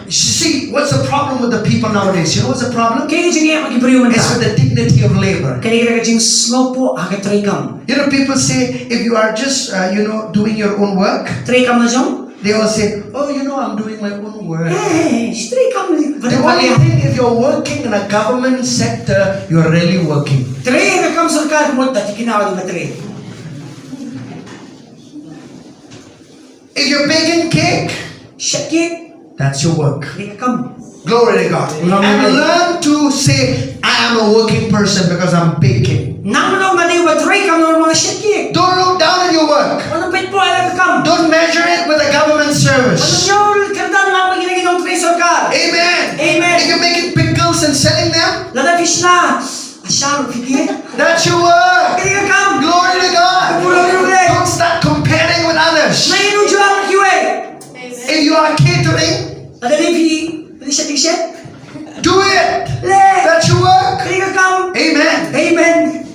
You see, what's the problem with the people nowadays? You know what's the problem? Kaei ka jingeh bad ki briew mynta? It's with the dignity of labor. Ka dei ka jingsngewpoh ha ka trei kam. You know, people say, if you are just, uh, you know, doing your own work, trei kam la jong, they all say, "Oh, you know, I'm doing my own work." Eh, shi trei kam. The only thing, if you're working in a government sector, you're really working. Trei ha ka kam sorkar ka mut da ki kynnoh ïa ka trei. If you're baking cake, shet cake, that's your work. Dei ka kam. Glory to God. Amen. And learn to say, "I am a working person because I'm baking." Nang mano nga dei uba trei kam namar nga shet cake. Don't look down on your work. Wat nym peit poh ïa la ka kam. Don't measure it with a government service. Wat nym ñiew kyrdan lang bad kine ki nongtrei sorkar. Amen. Amen. If you're making pickles and selling them, lada phi shna Ashar phi kit. That's your work. Ka dei ka kam. Glory to God. Ka burom ïa U Blei. Don't start comparing with others. Ym ïa nujor bad kiwei. If you are catering, lada dei phi, phi shet, phi shet, do it. Leh. That's your work. Ka dei ka kam. Amen. Amen.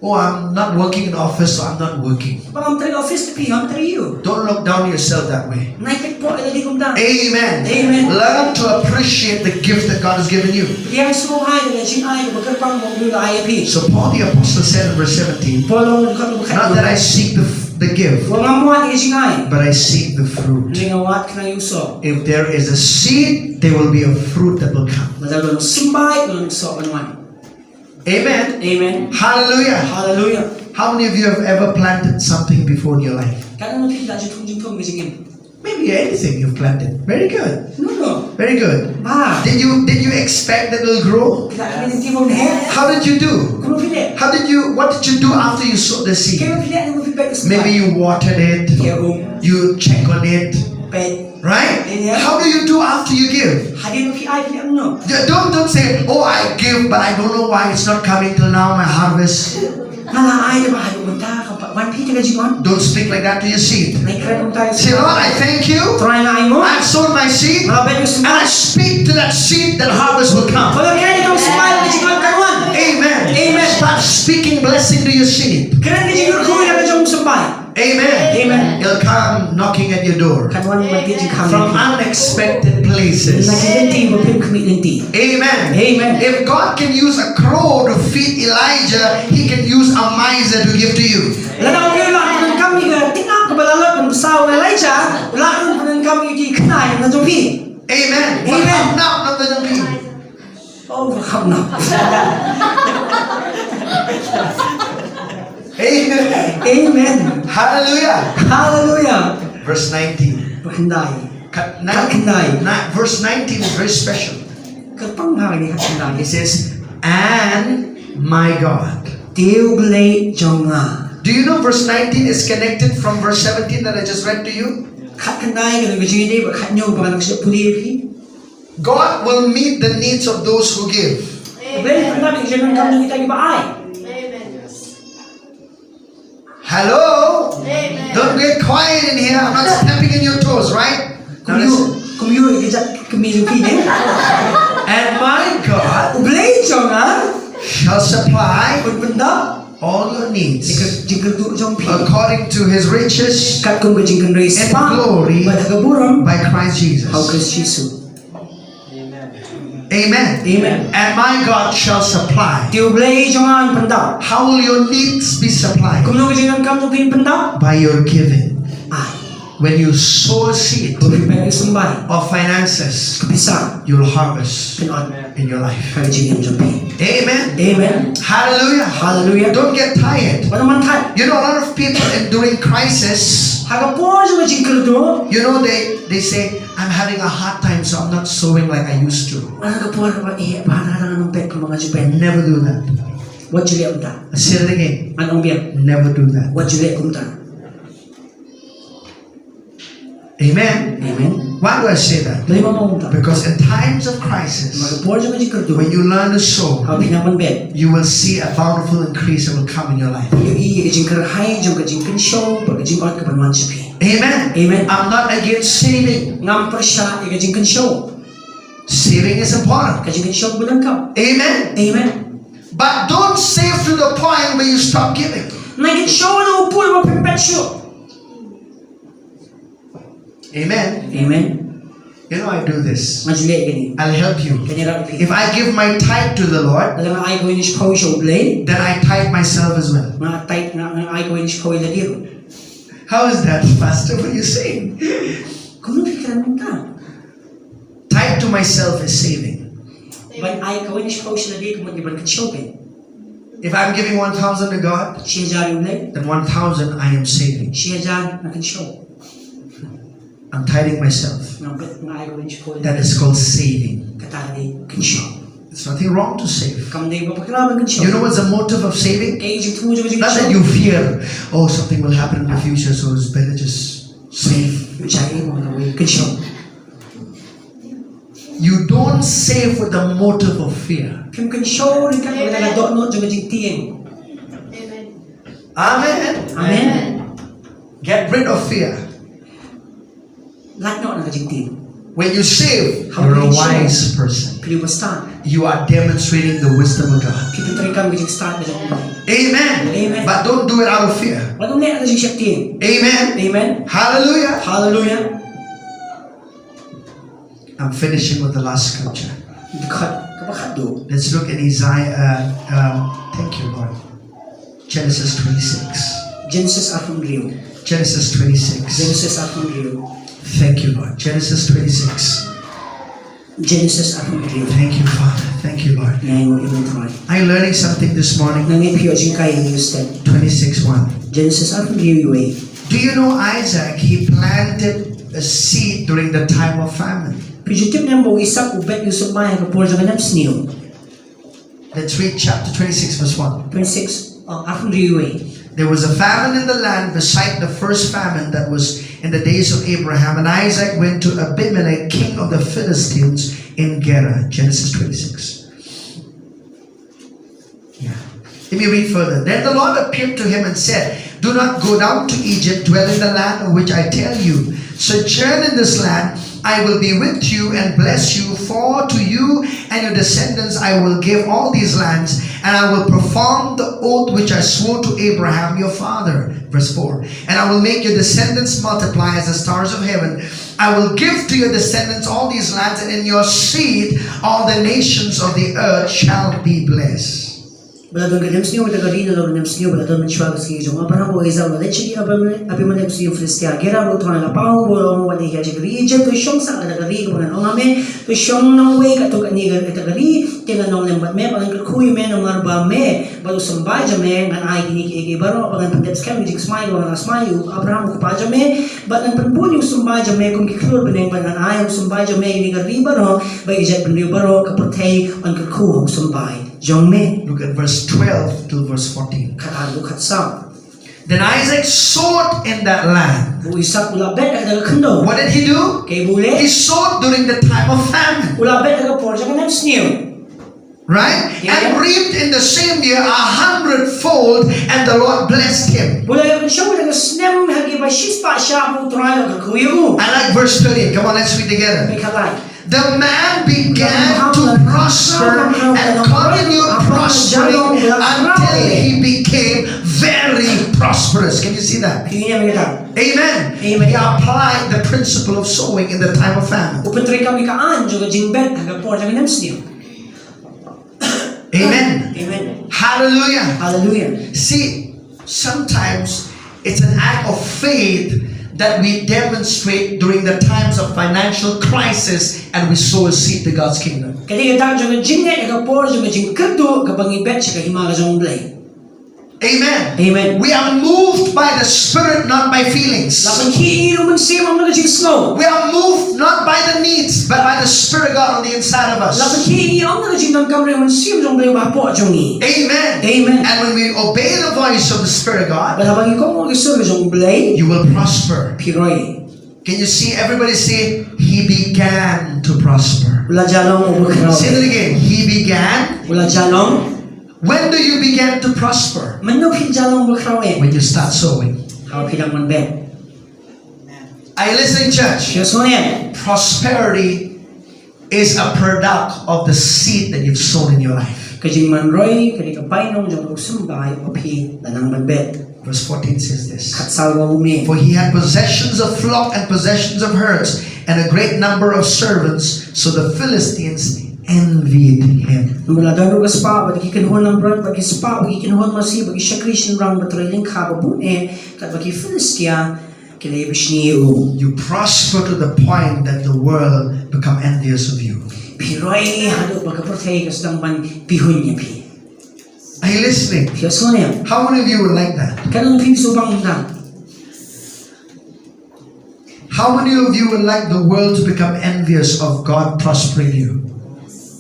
"Oh, I'm not working in office, so I'm not working." Ba ngam trei office te phi, ngam trei ïa u. Don't look down yourself that way. Ym peit poh ïa lade kumta. Amen. Amen. Learn to appreciate the gift that God has given you. Ïa sngewbha ïa ka jingai kaba kyrpang ba U Blei u la ai ïa phi. So Paul the apostle said in verse seventeen, Paul u ong ha ka dkhot kaba khatduh, "Not that I seek the, the gift, u ong ngam wad ïa ka jingai, but I seek the fruit." Hynrei nga wad khnang ïa u soh. If there is a seed, there will be a fruit that will come. Lada don symbai, don soh ban wan. Amen. Amen. Hallelujah. Hallelujah. How many of you have ever planted something before in your life? Katno na phi la ju thung jingthung ha ka jingim? Maybe anything you've planted. Very good. No, no. Very good. Bah. Did you, did you expect that it'll grow? Phi la kyrmen lynti ba un heh? How did you do? Kumno phi leh? How did you, what did you do after you sowed the seed? Kaei ba phi leh haba phi peit ka symbai? Maybe you watered it. Khie um. You check on it. Peit. Right? Amen. How do you do after you give? Hadien ba phi ai phi leh kumno? Yeah, don't, don't say, "Oh, I give, but I don't know why it's not coming till now, my harvest." Nga la ai, te ba haduh mynta kam pat wan phi te ka jingon. Don't speak like that to your seed. Ym kren kumta ïa ka symbai. Say, "Lord, I thank you. Trai, nga ainguh. I've sown my seed. Nga la peit ïa ka symbai. And I speak to that seed that harvest will come." Ba nga kren ïa ka symbai, ka jingon kan wan. Amen. Amen. Start speaking blessing to your seed. Kren ka jingkyrkhu ïa la ka jong ka symbai. Amen. Amen. It'll come knocking at your door. Kan wan ban tied jingkhang. From unexpected places. Na ki lynti ba phim khmih lynti. Amen. Amen. If God can use a crow to feed Elijah, he can use a miser to give to you. Lada U Blei u la pyndonkam ïa ka tyngab kaba la lot ban Saw Elijah, la un pyndonkam ïa ki khynnai na jong phi. Amen. Amen. Ba kham nap na jong phi. Oh, ba kham nap. Amen. Amen. Hallelujah. Hallelujah. Verse nineteen. Ba khyndai. Kat Kat khyndai. Verse nineteen is very special. Kyrpang ha kane kat khyndai. It says, "And my God." Te U Blei jong nga. Do you know verse nineteen is connected from verse seventeen that I just read to you? Kat khyndai ka long ka jingïadei bad kat hynñiew ba nga la shah pule ïa phi. God will meet the needs of those who give. U Blei u pyndap ïa ka jingdonkam jong kita kiba ai. Hello? Amen. Don't get quiet in here. I'm not stepping in your toes, right? Now listen. Kumjuh, kumjuh ïa ka jait kmie jong phi, eh? And my God U Blei jong nga shall supply un pyndap all your needs ïa ka jingkyrduh jong phi according to his riches katkum ka jingkynrei in spah glory bad ha ka burom by Christ Jesus. Ha U Khrist Jisu. Amen. Amen. And my God shall supply. Te U Blei jong nga un pyndap. How will your needs be supplied? Kumno ka jingdonkam jong phi un pyndap? By your giving. Ai. When you sow a seed Haba phi peit ïa u symbai of finances, ka pisa, you'll harvest phin ot in your life. Ha ka jingim jong phi. Amen. Amen. Hallelujah. Hallelujah. Don't get tired. Wat ym man thait. You know, a lot of people in during crisis, ha ka por jong ka jingkyrduh, you know, they, they say, "I'm having a hard time, so I'm not sowing like I used to." Ha ka por kaba eh, ba nga dang ym peit kumba nga ju peit. Never do that. Wat ju leh kumta. I say it again. Ngan ong biang. Never do that. Wat ju leh kumta. Amen. Amen. Why do I say that? Balei ba nga ong kumta? Because in times of crisis, ha ka por jong ka jingkyrduh, when you learn to sow, haba phi nang ban beit, you will see a bountiful increase that will come in your life. Phin ïohi ïa ka jingkyrhai jong ka jingkynshew bad ka jingot kaban wan sha phi. Amen. Amen. I'm not against saving. Ngam pyrshah ïa ka jingkynshew. Saving is important. Ka jingkynshew ka donkam. Amen. Amen. But don't save to the point where you stop giving. Nang kynshew na u pud ba phin phet shuh. Amen. Amen. You know, I do this. Nga ju leh kane. I'll help you. Kan ïarap ïa phi. If I give my tithe to the Lord, lada nga ai kawei na shiphew sha U Blei, then I tithe myself as well. Nga tithe, nga, nga ai kawei na shiphew ïa lade ruh. How is that, Pastor? What are you saying? Kumno phi kren kumta? Tithe to myself is saving. Ban ai kawei na shiphew sha lade ka mut ban kynshew kein. If I'm giving one thousand to God, shi hajar ïa U Blei, then one thousand I am saving. Shi hajar nga kynshew. I'm tithing myself. Nga beit, nga ai kawei na shiphew. That is called saving. Kata ka dei kynshew. There's nothing wrong to save. Kam dei ba bakla ban kynshew. You know what's the motive of saving? Kaei ka jingthmu jong ka jingkynshew? Not that you fear, "Oh, something will happen in the future, so it's better just save." Ym shym ïa ka jingkynshew. You don't save with the motive of fear. Phim kynshew ryngkat bad ka dohnud jong ka jingtieng. Amen. Amen. Get rid of fear. Lait noh na ka jingtieng. When you save, you're a wise person. Phi dei uba stad. You are demonstrating the wisdom of God. Phi pyntreikam ka jingstad ka jong U Blei. Amen. Amen. But don't do it out of fear. Wat ym leh na ka jingsheptieng. Amen. Amen. Hallelujah. Hallelujah. I'm finishing with the last scripture. Dkhot kaba khatduh. Let's look in Isaiah. Uh, um, thank you, Lord. Genesis twenty-six. Genesis arphew hynriew. Genesis twenty-six. Genesis arphew hynriew. Thank you, Lord. Genesis twenty-six. Genesis arphew hynriew. Thank you, Father. Thank you, Lord. Ngi ainguh ïa me, Trai. Are you learning something this morning? Nga ngeit phi ïoh jinghikai ïa ngi mynstep. Twenty-six one. Genesis arphew hynriew, ïa wei. Do you know Isaac? He planted a seed during the time of famine. Phi ju tip ne em ba u Isak u bet ïa u symbai ha ka por jong ka niam sniew? Let's read chapter twenty-six, verse one. Twenty-six, uh, arphew hynriew, ïa wei. There was a famine in the land beside the first famine that was in the days of Abraham, and Isaac went to Abimelech, king of the Philistines, in Gerar. Genesis twenty-six. Yeah. Let me read further. Then the Lord appeared to him and said, "Do not go down to Egypt, dwell in the land of which I tell you. Sojourn in this land, I will be with you and bless you, for to you and your descendants I will give all these lands, and I will perform the oath which I swore to Abraham your father." Verse four. "And I will make your descendants multiply as the stars of heaven. I will give to your descendants all these lands, and in your seed all the nations of the earth shall be blessed." Ba la don ka nemsniew kata ka ri, na la don nemsniew ba la don mynshuwa ka sngi jong u Abraham, u Isak, la leit sha ki Abimelek, Abimelek u sngi Philistia. Gerar ba u Trai la paw, ba u ong, wat ïa ka jingri Egypt, to shong sah kata ka ri kaba ngan ong ha me, to shong nongwei katto katne kata ka ri, te ngan nonglem bad me, ba ngan kyrkhu ïa me namar ba me bad u symbai jong me. Ngan ai kine kiei kiei baroh ba ngan pyndep skhem, ka jingsmai kaba ngan la smai ïa u Abraham u kpa jong me, bad ngan pynbun ïa u symbai jong me kum ki khlur bneng, bad ngan ai ha u symbai jong me kine ka ri baroh, bad ïa ki jaitbynriew baroh, ka pyrthei yn kyrkhu ha u symbai jong me. Look at verse twelve till verse fourteen. Khatar haduh khatsaw. Then Isaac sowed in that land. U Isak u la bet ha kata ka khyndew. What did he do? Kaei ba u leh? He sowed during the time of famine. U la bet ha ka por jong ka nemsniew. Right? Yeah. And reaped in the same year a hundredfold, and the Lord blessed him. U la ïoh pynshong ha ka snem ha kiba shispah shah, ba u Trai u la kyrkhu ïa u. I like verse thirteen. Come on, let's read together. Peit khatlai. The man began to prosper and continued prospering until he became very prosperous. Can you see that? Amen. Amen. He applied the principle of sowing in the time of famine. U pyntreikam ïa ka aiñ jong ka jingbet ha ka por jong ka nemsniew. Amen. Amen. Hallelujah. Hallelujah. See, sometimes it's an act of faith that we demonstrate during the times of financial crisis, and we sow a seed to God's kingdom. Ka dei ka dak jong ka jingngeit ha ka por jong ka jingkyrduh kaba ngi bet sha ka hima ka jong U Blei. Amen. Amen. We are moved by the Spirit, not by feelings. La pynkhih ïa ngi da u Mynsiem, ym na ka jingsngew. We are moved not by the needs, but by the Spirit of God on the inside of us. La pynkhih ïa ngi ym na ka jingdonkam ruh, u Mynsiem jong U Blei uba hapoh jong ngi. Amen. Amen. And when we obey the voice of the Spirit of God, bad haba ngi kohnguh ïa ka sur ka jong U Blei, you will prosper. Phi roi. Can you see? Everybody say, "He began to prosper." U la jah long u bakhraw. Say that again. He began. U la jah long. When do you begin to prosper? Mynno phi jah long bakhraw eh? When you start sowing. Haba phi dang ban bet. Are you listening, church? Phi ïohsngew ne em? Prosperity is a product of the seed that you've sown in your life. Ka jingman roi ka dei ka bainong jong u symbai ba phi la nang ban bet. Verse fourteen says this. Khatsaw ba u mih. For he had possessions of flock and possessions of herds and a great number of servants, so the Philistines envied him. Namar u la don ruh ka spah bad ki kynhun langbrot bad ki spah bad ki kynhun masi bad ki shakri shynrang bad ki trai lyngkha babun eh, katba ki Philistia ki la ïa bishni ïa u. You prosper to the point that the world become envious of you. Phi roi haduh ba ka pyrthei ka sdang ban pihuiñ ïa phi. Are you listening? Phi ïohsngew ne em? How many of you would like that? Katno phi sngewbang tang? How many of you would like the world to become envious of God prospering you?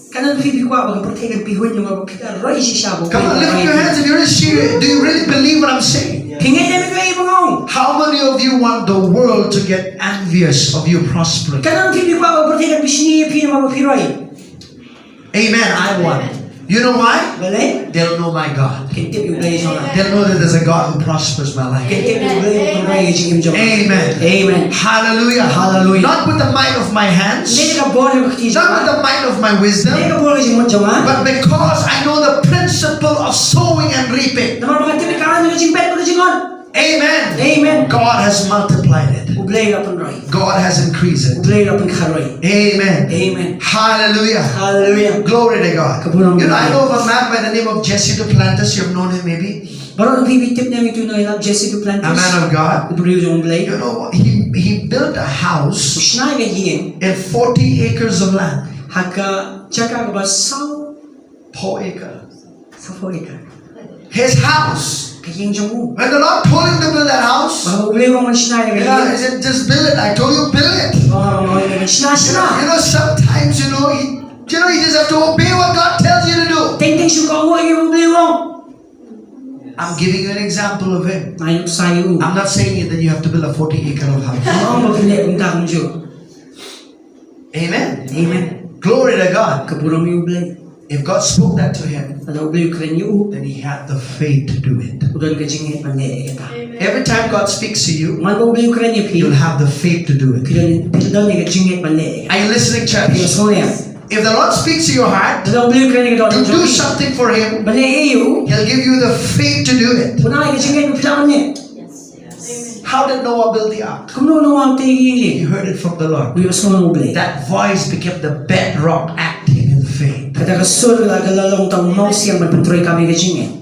Katno phi phi kwah ba ka pyrthei kan pihuiñ namar ba phi ka roi shisha ba. Come on, lift up your hands if you're really serious. Do you really believe what I'm saying? Phi ngeit ne em ïa kaba nga ong? How many of you want the world to get envious of you prospering? Katno phi phi kwah ba ka pyrthei kan bishni ïa phi namar ba phi roi? Amen. I want. You know why? Balei? They'll know my God. Kin tip ïa U Blei jong nga. They'll know that there's a God who prospers my life. Kin tip ïa U Blei uba pynroi ïa ka jingim jong nga. Amen. Amen. Hallelujah. Hallelujah. Not with the might of my hands. Ym da ka bor jong ka kti jong nga. Not with the might of my wisdom. Ym da ka bor ka jingmut jong nga. But because I know the principle of sowing and reaping. Namar ba nga tip ïa ka aiñ ka jingbet bad ka jingngot. Amen. Amen. God has multiplied it. U Blei u la pynroi. God has increased it. U Blei u la pynkharoi. Amen. Amen. Hallelujah. Hallelujah. Glory to God. Ka burom. You know, I know of a man by the name of Jesse Duplantis. You have known him maybe. Baroh phi phi tip ne em ïa uto uba ïalap Jesse Duplantis? A man of God. U briew jong U Blei. You know, he, he built a house. U shna ïa ka ïing. In forty acres of land. Ha ka jaka kaba saw Four acre. Four acre. His house. Ka ïing jong u. When the Lord told him to build that house, ba U Blei u ong ban shna ïa ka ïing, he said, "Just build it. I told you, build it." U ong ban shna, shna. You know, sometimes, you know, he, you know, you just have to obey what God tells you to do. Teng teng shu kohnguh ïa kaba U Blei u ong. I'm giving you an example of him. Nga ai nuksa ïa u. I'm not saying that you have to build a forty acre of house. Nga ong ba phi leh kumta kumjuh. Amen. Amen. Glory to God. Ka burom ïa U Blei. If God spoke that to him, lada U Blei u kren ïa u, then he had the faith to do it. U don ka jingngeit ban leh ïa kata. Every time God speaks to you, man ba U Blei u kren ïa phi, you'll have the faith to do it. Phi don, phi don ïa ka jingngeit ban leh ïa kata. Are you listening, church? Phi ïohsngew ne em? If the Lord speaks to your heart, lada U Blei u kren ïa ka dohnud jong phi, to do something for him, ban leh ïa u, he'll give you the faith to do it. Un ai ka jingngeit ba phi lah ban leh. How did Noah build the ark? Kumno u Noah u tei ïa ka ïing? He heard it from the Lord. U ïohsngew na U Blei. That voice became the bedrock acting in faith. Kata ka sur ka la long tang mawsiang ban pyntrei kam ïa ka jingngeit.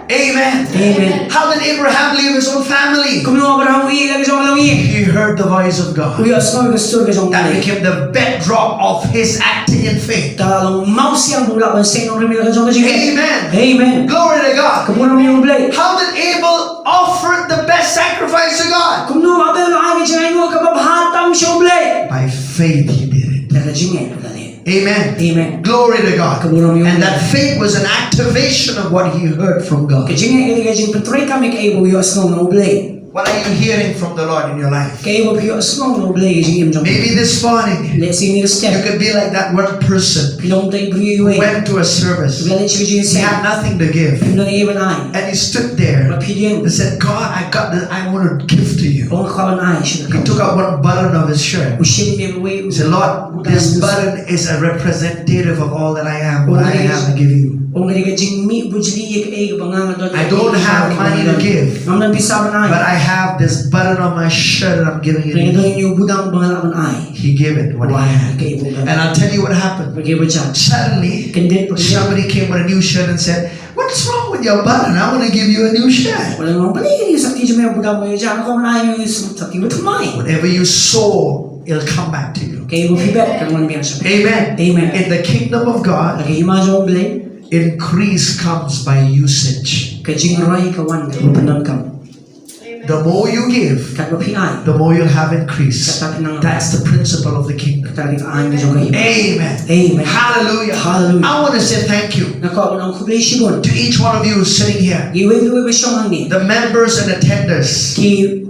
Amen. Amen. How did Abraham leave his own family? Kumno Abraham u ïeh ïa la ka jong ka longïing? He heard the voice of God. U ïohsngew ïa ka sur ka jong U Blei. That became the bedrock of his acting in faith. Ka la long mawsiang ba u lah ban seng nongrim ïa la ka jong ka jingngeit. Amen. Amen. Glory to God. Ka burom ïa U Blei. How did Abel offer the best sacrifice to God? Kumno Abel u ai ka jingainguh kaba bha tam sha U Blei? By faith he did it. Da ka jingngeit u la leh. Amen. Amen. Glory to God. Ka burom ïa U Blei. And that faith was an activation of what he heard from God. Ka jingngeit ka dei ka jingpyntrei kam ïa kaei ba u ïohsngew na U Blei. What are you hearing from the Lord in your life? Kaei ba phi ïohsngew na U Blei ha ka jingim jong phi. Maybe this morning, Lehse ine i step, you could be like that one person phi long tang i briew iwei, went to a service. Phi la leit sha ka jingïaseng. He had nothing to give. Phim don ei ban ai. And he stood there. Bad phi ïeng. He said, "God, I got this, I want to give to you." U ong, nga kwah ban ai sha phi. He took out one button of his shirt. U shim ïa kawei u He said, "Lord, this button is a representative of all that I am, what I have, I give you." U ong, ka dei ka jingmih bujli ïa kaei kaba nga nga don. I don't have money to give, Ngam don pisa ban ai. But I have this button on my shirt and I'm giving it to you. Nga don ïa u budang ba nga lah ban ai. He gave it what he had. U ai kaei ba u don. And I'll tell you what happened. Bad kaei ba jia. Suddenly, somebody came with a new shirt and said, "What's wrong with your button? I want to give you a new shirt." Bad nga ong, balei kane ka sakti jong me, u budang ba ïoh jia, nga kwah ban ai ïa me u sakti ba thymmai. Whatever you sow, it'll come back to you. Kaei ba phi bet kan wan biang sha phi. Amen. Amen. In the kingdom of God, ha ka hima jong U Blei, increase comes by usage. Ka jingroi ka wan da kaba pyndonkam. The more you give, katba phi ai, the more you'll have increase. Katba phin nang. That's the principle of the kingdom. Kata ka dei ka aiñ ka jong ka hima. Amen. Amen. Hallelujah. Hallelujah. I want to say thank you. Nga kwah ban ong khublei shibun. To each one of you sitting here. Ïa iwei pa iwei ba shong hangne. The members and attenders. Ki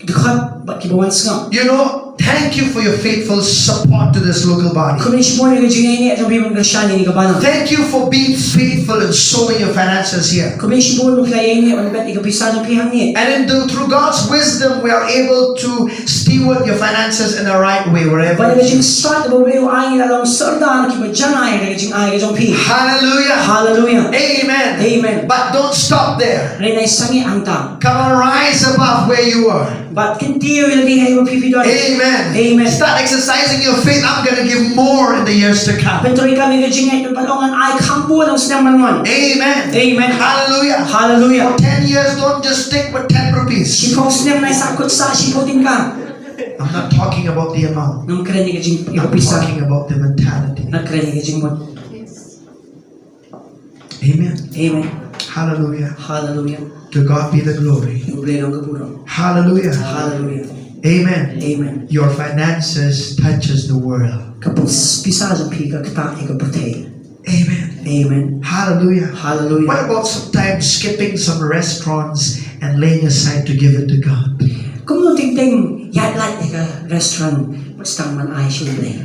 dkhot bad kiba wan sngap. You know, thank you for your faithful support to this local body. Khublei shibun ïa ka jingïaineh jong phi ban kyrshan ïa kane ka balang. Thank you for being faithful and sowing your finances here. Khublei shibun ba phi la ïaineh ban bet ïa ka pisa jong phi hangne. And in the, through God's wisdom, we are able to steward your finances in the right way wherever. Bad ïa ka jingsngewbha ba U Blei u ai, ngi la long sordar kiba jan ai da ka jingai ka jong phi. Hallelujah. Hallelujah. Amen. Amen. But don't stop there. Hynrei nai sangeh hangta. Come on, rise above where you are. Bad kyntiew ïa lade ha kaba phi phi don. Amen. Amen. Start exercising your faith. I'm gonna give more in the years to come. Pyntrei kam ïa ka jingngeit bad ong ngan ai kham bun ha u snem ban wan. Amen. Amen. Hallelujah. Hallelujah. For ten years, don't just stick with ten rupees. Shiphew snem nai sah kut sah shiphew tyngka. I'm not talking about the amount. Ngam kren ïa ka jing, ïa ka pisa. I'm talking about the mentality. Nga kren ïa ka jingmut. Amen. Amen. Hallelujah. Hallelujah. To God be the glory. U Blei long ka burom. Hallelujah. Hallelujah. Amen. Amen. Your finances touches the world. Ka pis-, pisa jong phi ka ktah ïa ka pyrthei. Amen. Amen. Hallelujah. Hallelujah. What about sometimes skipping some restaurants and laying aside to give it to God? Kumno teng teng ïaid lait ïa ka restaurant bad sdang ban ai sha U Blei?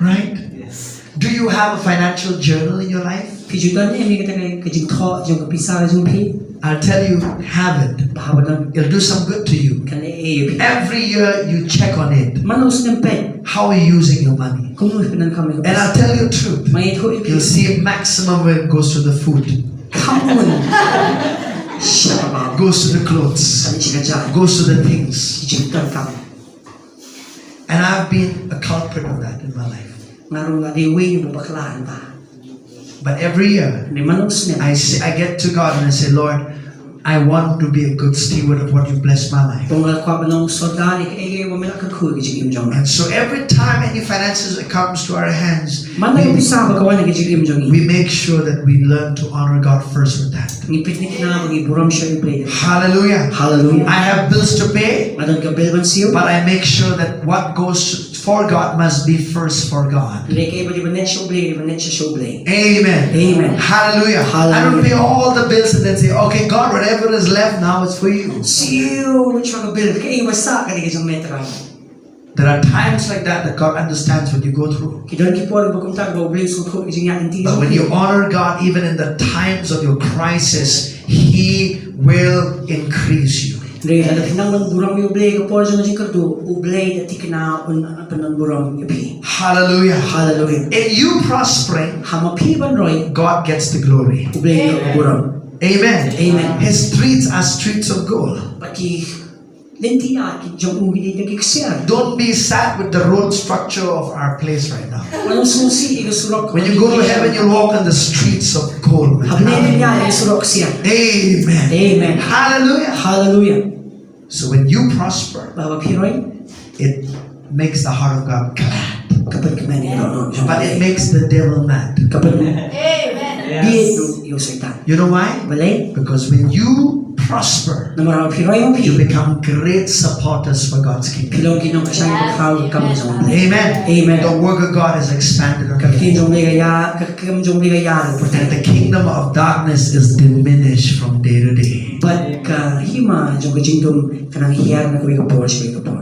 Right? Yes. Do you have a financial journal in your life? Phi ju don em ïa kata ka, ka jingthoh jong ka pisa jong phi? I'll tell you, have it. Bha ba don. It'll do some good to you. Kan leh ei ïa phi. Every year you check on it. Man u snem peit. How are you using your money? Kumno phi pyndonkam ïa ka pisa? And I'll tell you the truth. Ma ïathuh ïa phi. You'll see maximum of it goes to the food. Kham bun. Sha kaba. Goes to the clothes. Kan leit sha ka jaiñ. Goes to the things. Ki jingdonkam. And I've been a culprit of that in my life. Nga ruh nga dei uwei uba bakla hangta. But every year, hynrei man u snem, I say, I get to God and I say, "Lord, I want to be a good steward of what you bless my life." Bad nga kwah ban long sordar ïa kaei kaei ba me la kyrkhu ha ka jingim jong nga. And so every time any finances comes to our hands, man la ka pisa ba ka wan ha ka jingim jong ngi, we make sure that we learn to honor God first with that. Ngi pynthikna ba ngi burom sha U Blei. Hallelujah. Hallelujah. I have bills to pay. Nga don ka bill ban siew. But I make sure that what goes for God must be first for God. Hynrei kaei ba dei ban leit sha U Blei, dei ban leit sha U Blei. Amen. Amen. Hallelujah. Hallelujah. I don't pay all the bills and then say, "Okay, God, whatever is left now is for you." Siew, siew ka bill, kaei ba sah ka dei ka jong me Trai. There are times like that that God understands what you go through. Ki don ki por ba kumta ba U Blei u sngewthuh ki jingïaid lynti jong phi. But when you honor God, even in the times of your crisis, He will increase you. Hynrei lada phi nang ban burom ïa U Blei ha ka por jong ka jingkyrduh, U Blei da thikna un pyndon burom ïa phi. Hallelujah. Hallelujah. In you prospering, ha ma phi ban roi, God gets the glory. U Blei u ïoh ka burom. Amen. Amen. His streets are streets of gold. Bad ki Lynti ïa ki jong u ki dei ki ksiar. Don't be sad with the road structure of our place right now. Wat ym sngewsih ïa ka surok. When you go to heaven, you'll walk on the streets of gold. Hapdeng ïa ka surok ksiar. Amen. Amen. Hallelujah. Hallelujah. So when you prosper, Ba ba phi roi, it makes the heart of God glad. ka pynkmen ïa ka dohnud. But it makes the devil mad. Ka pynbieit ïa u Soitan. You know why? Balei? Because when you prosper, Namar ba phi roi, you phi become great supporters for God's kingdom. phi long ki nongkyrshan ba khraw ka kam jong U Blei. Amen. Amen. The work of God is expanded on Ka ktien you. jong U Blei ka ïa, ka kam jong U Blei ka ïa ruh pyrthei. And the kingdom of darkness is diminished from day to day. Bad ka hima jong ka jingdum ka nang hiar na kawei ka por sha kawei ka por.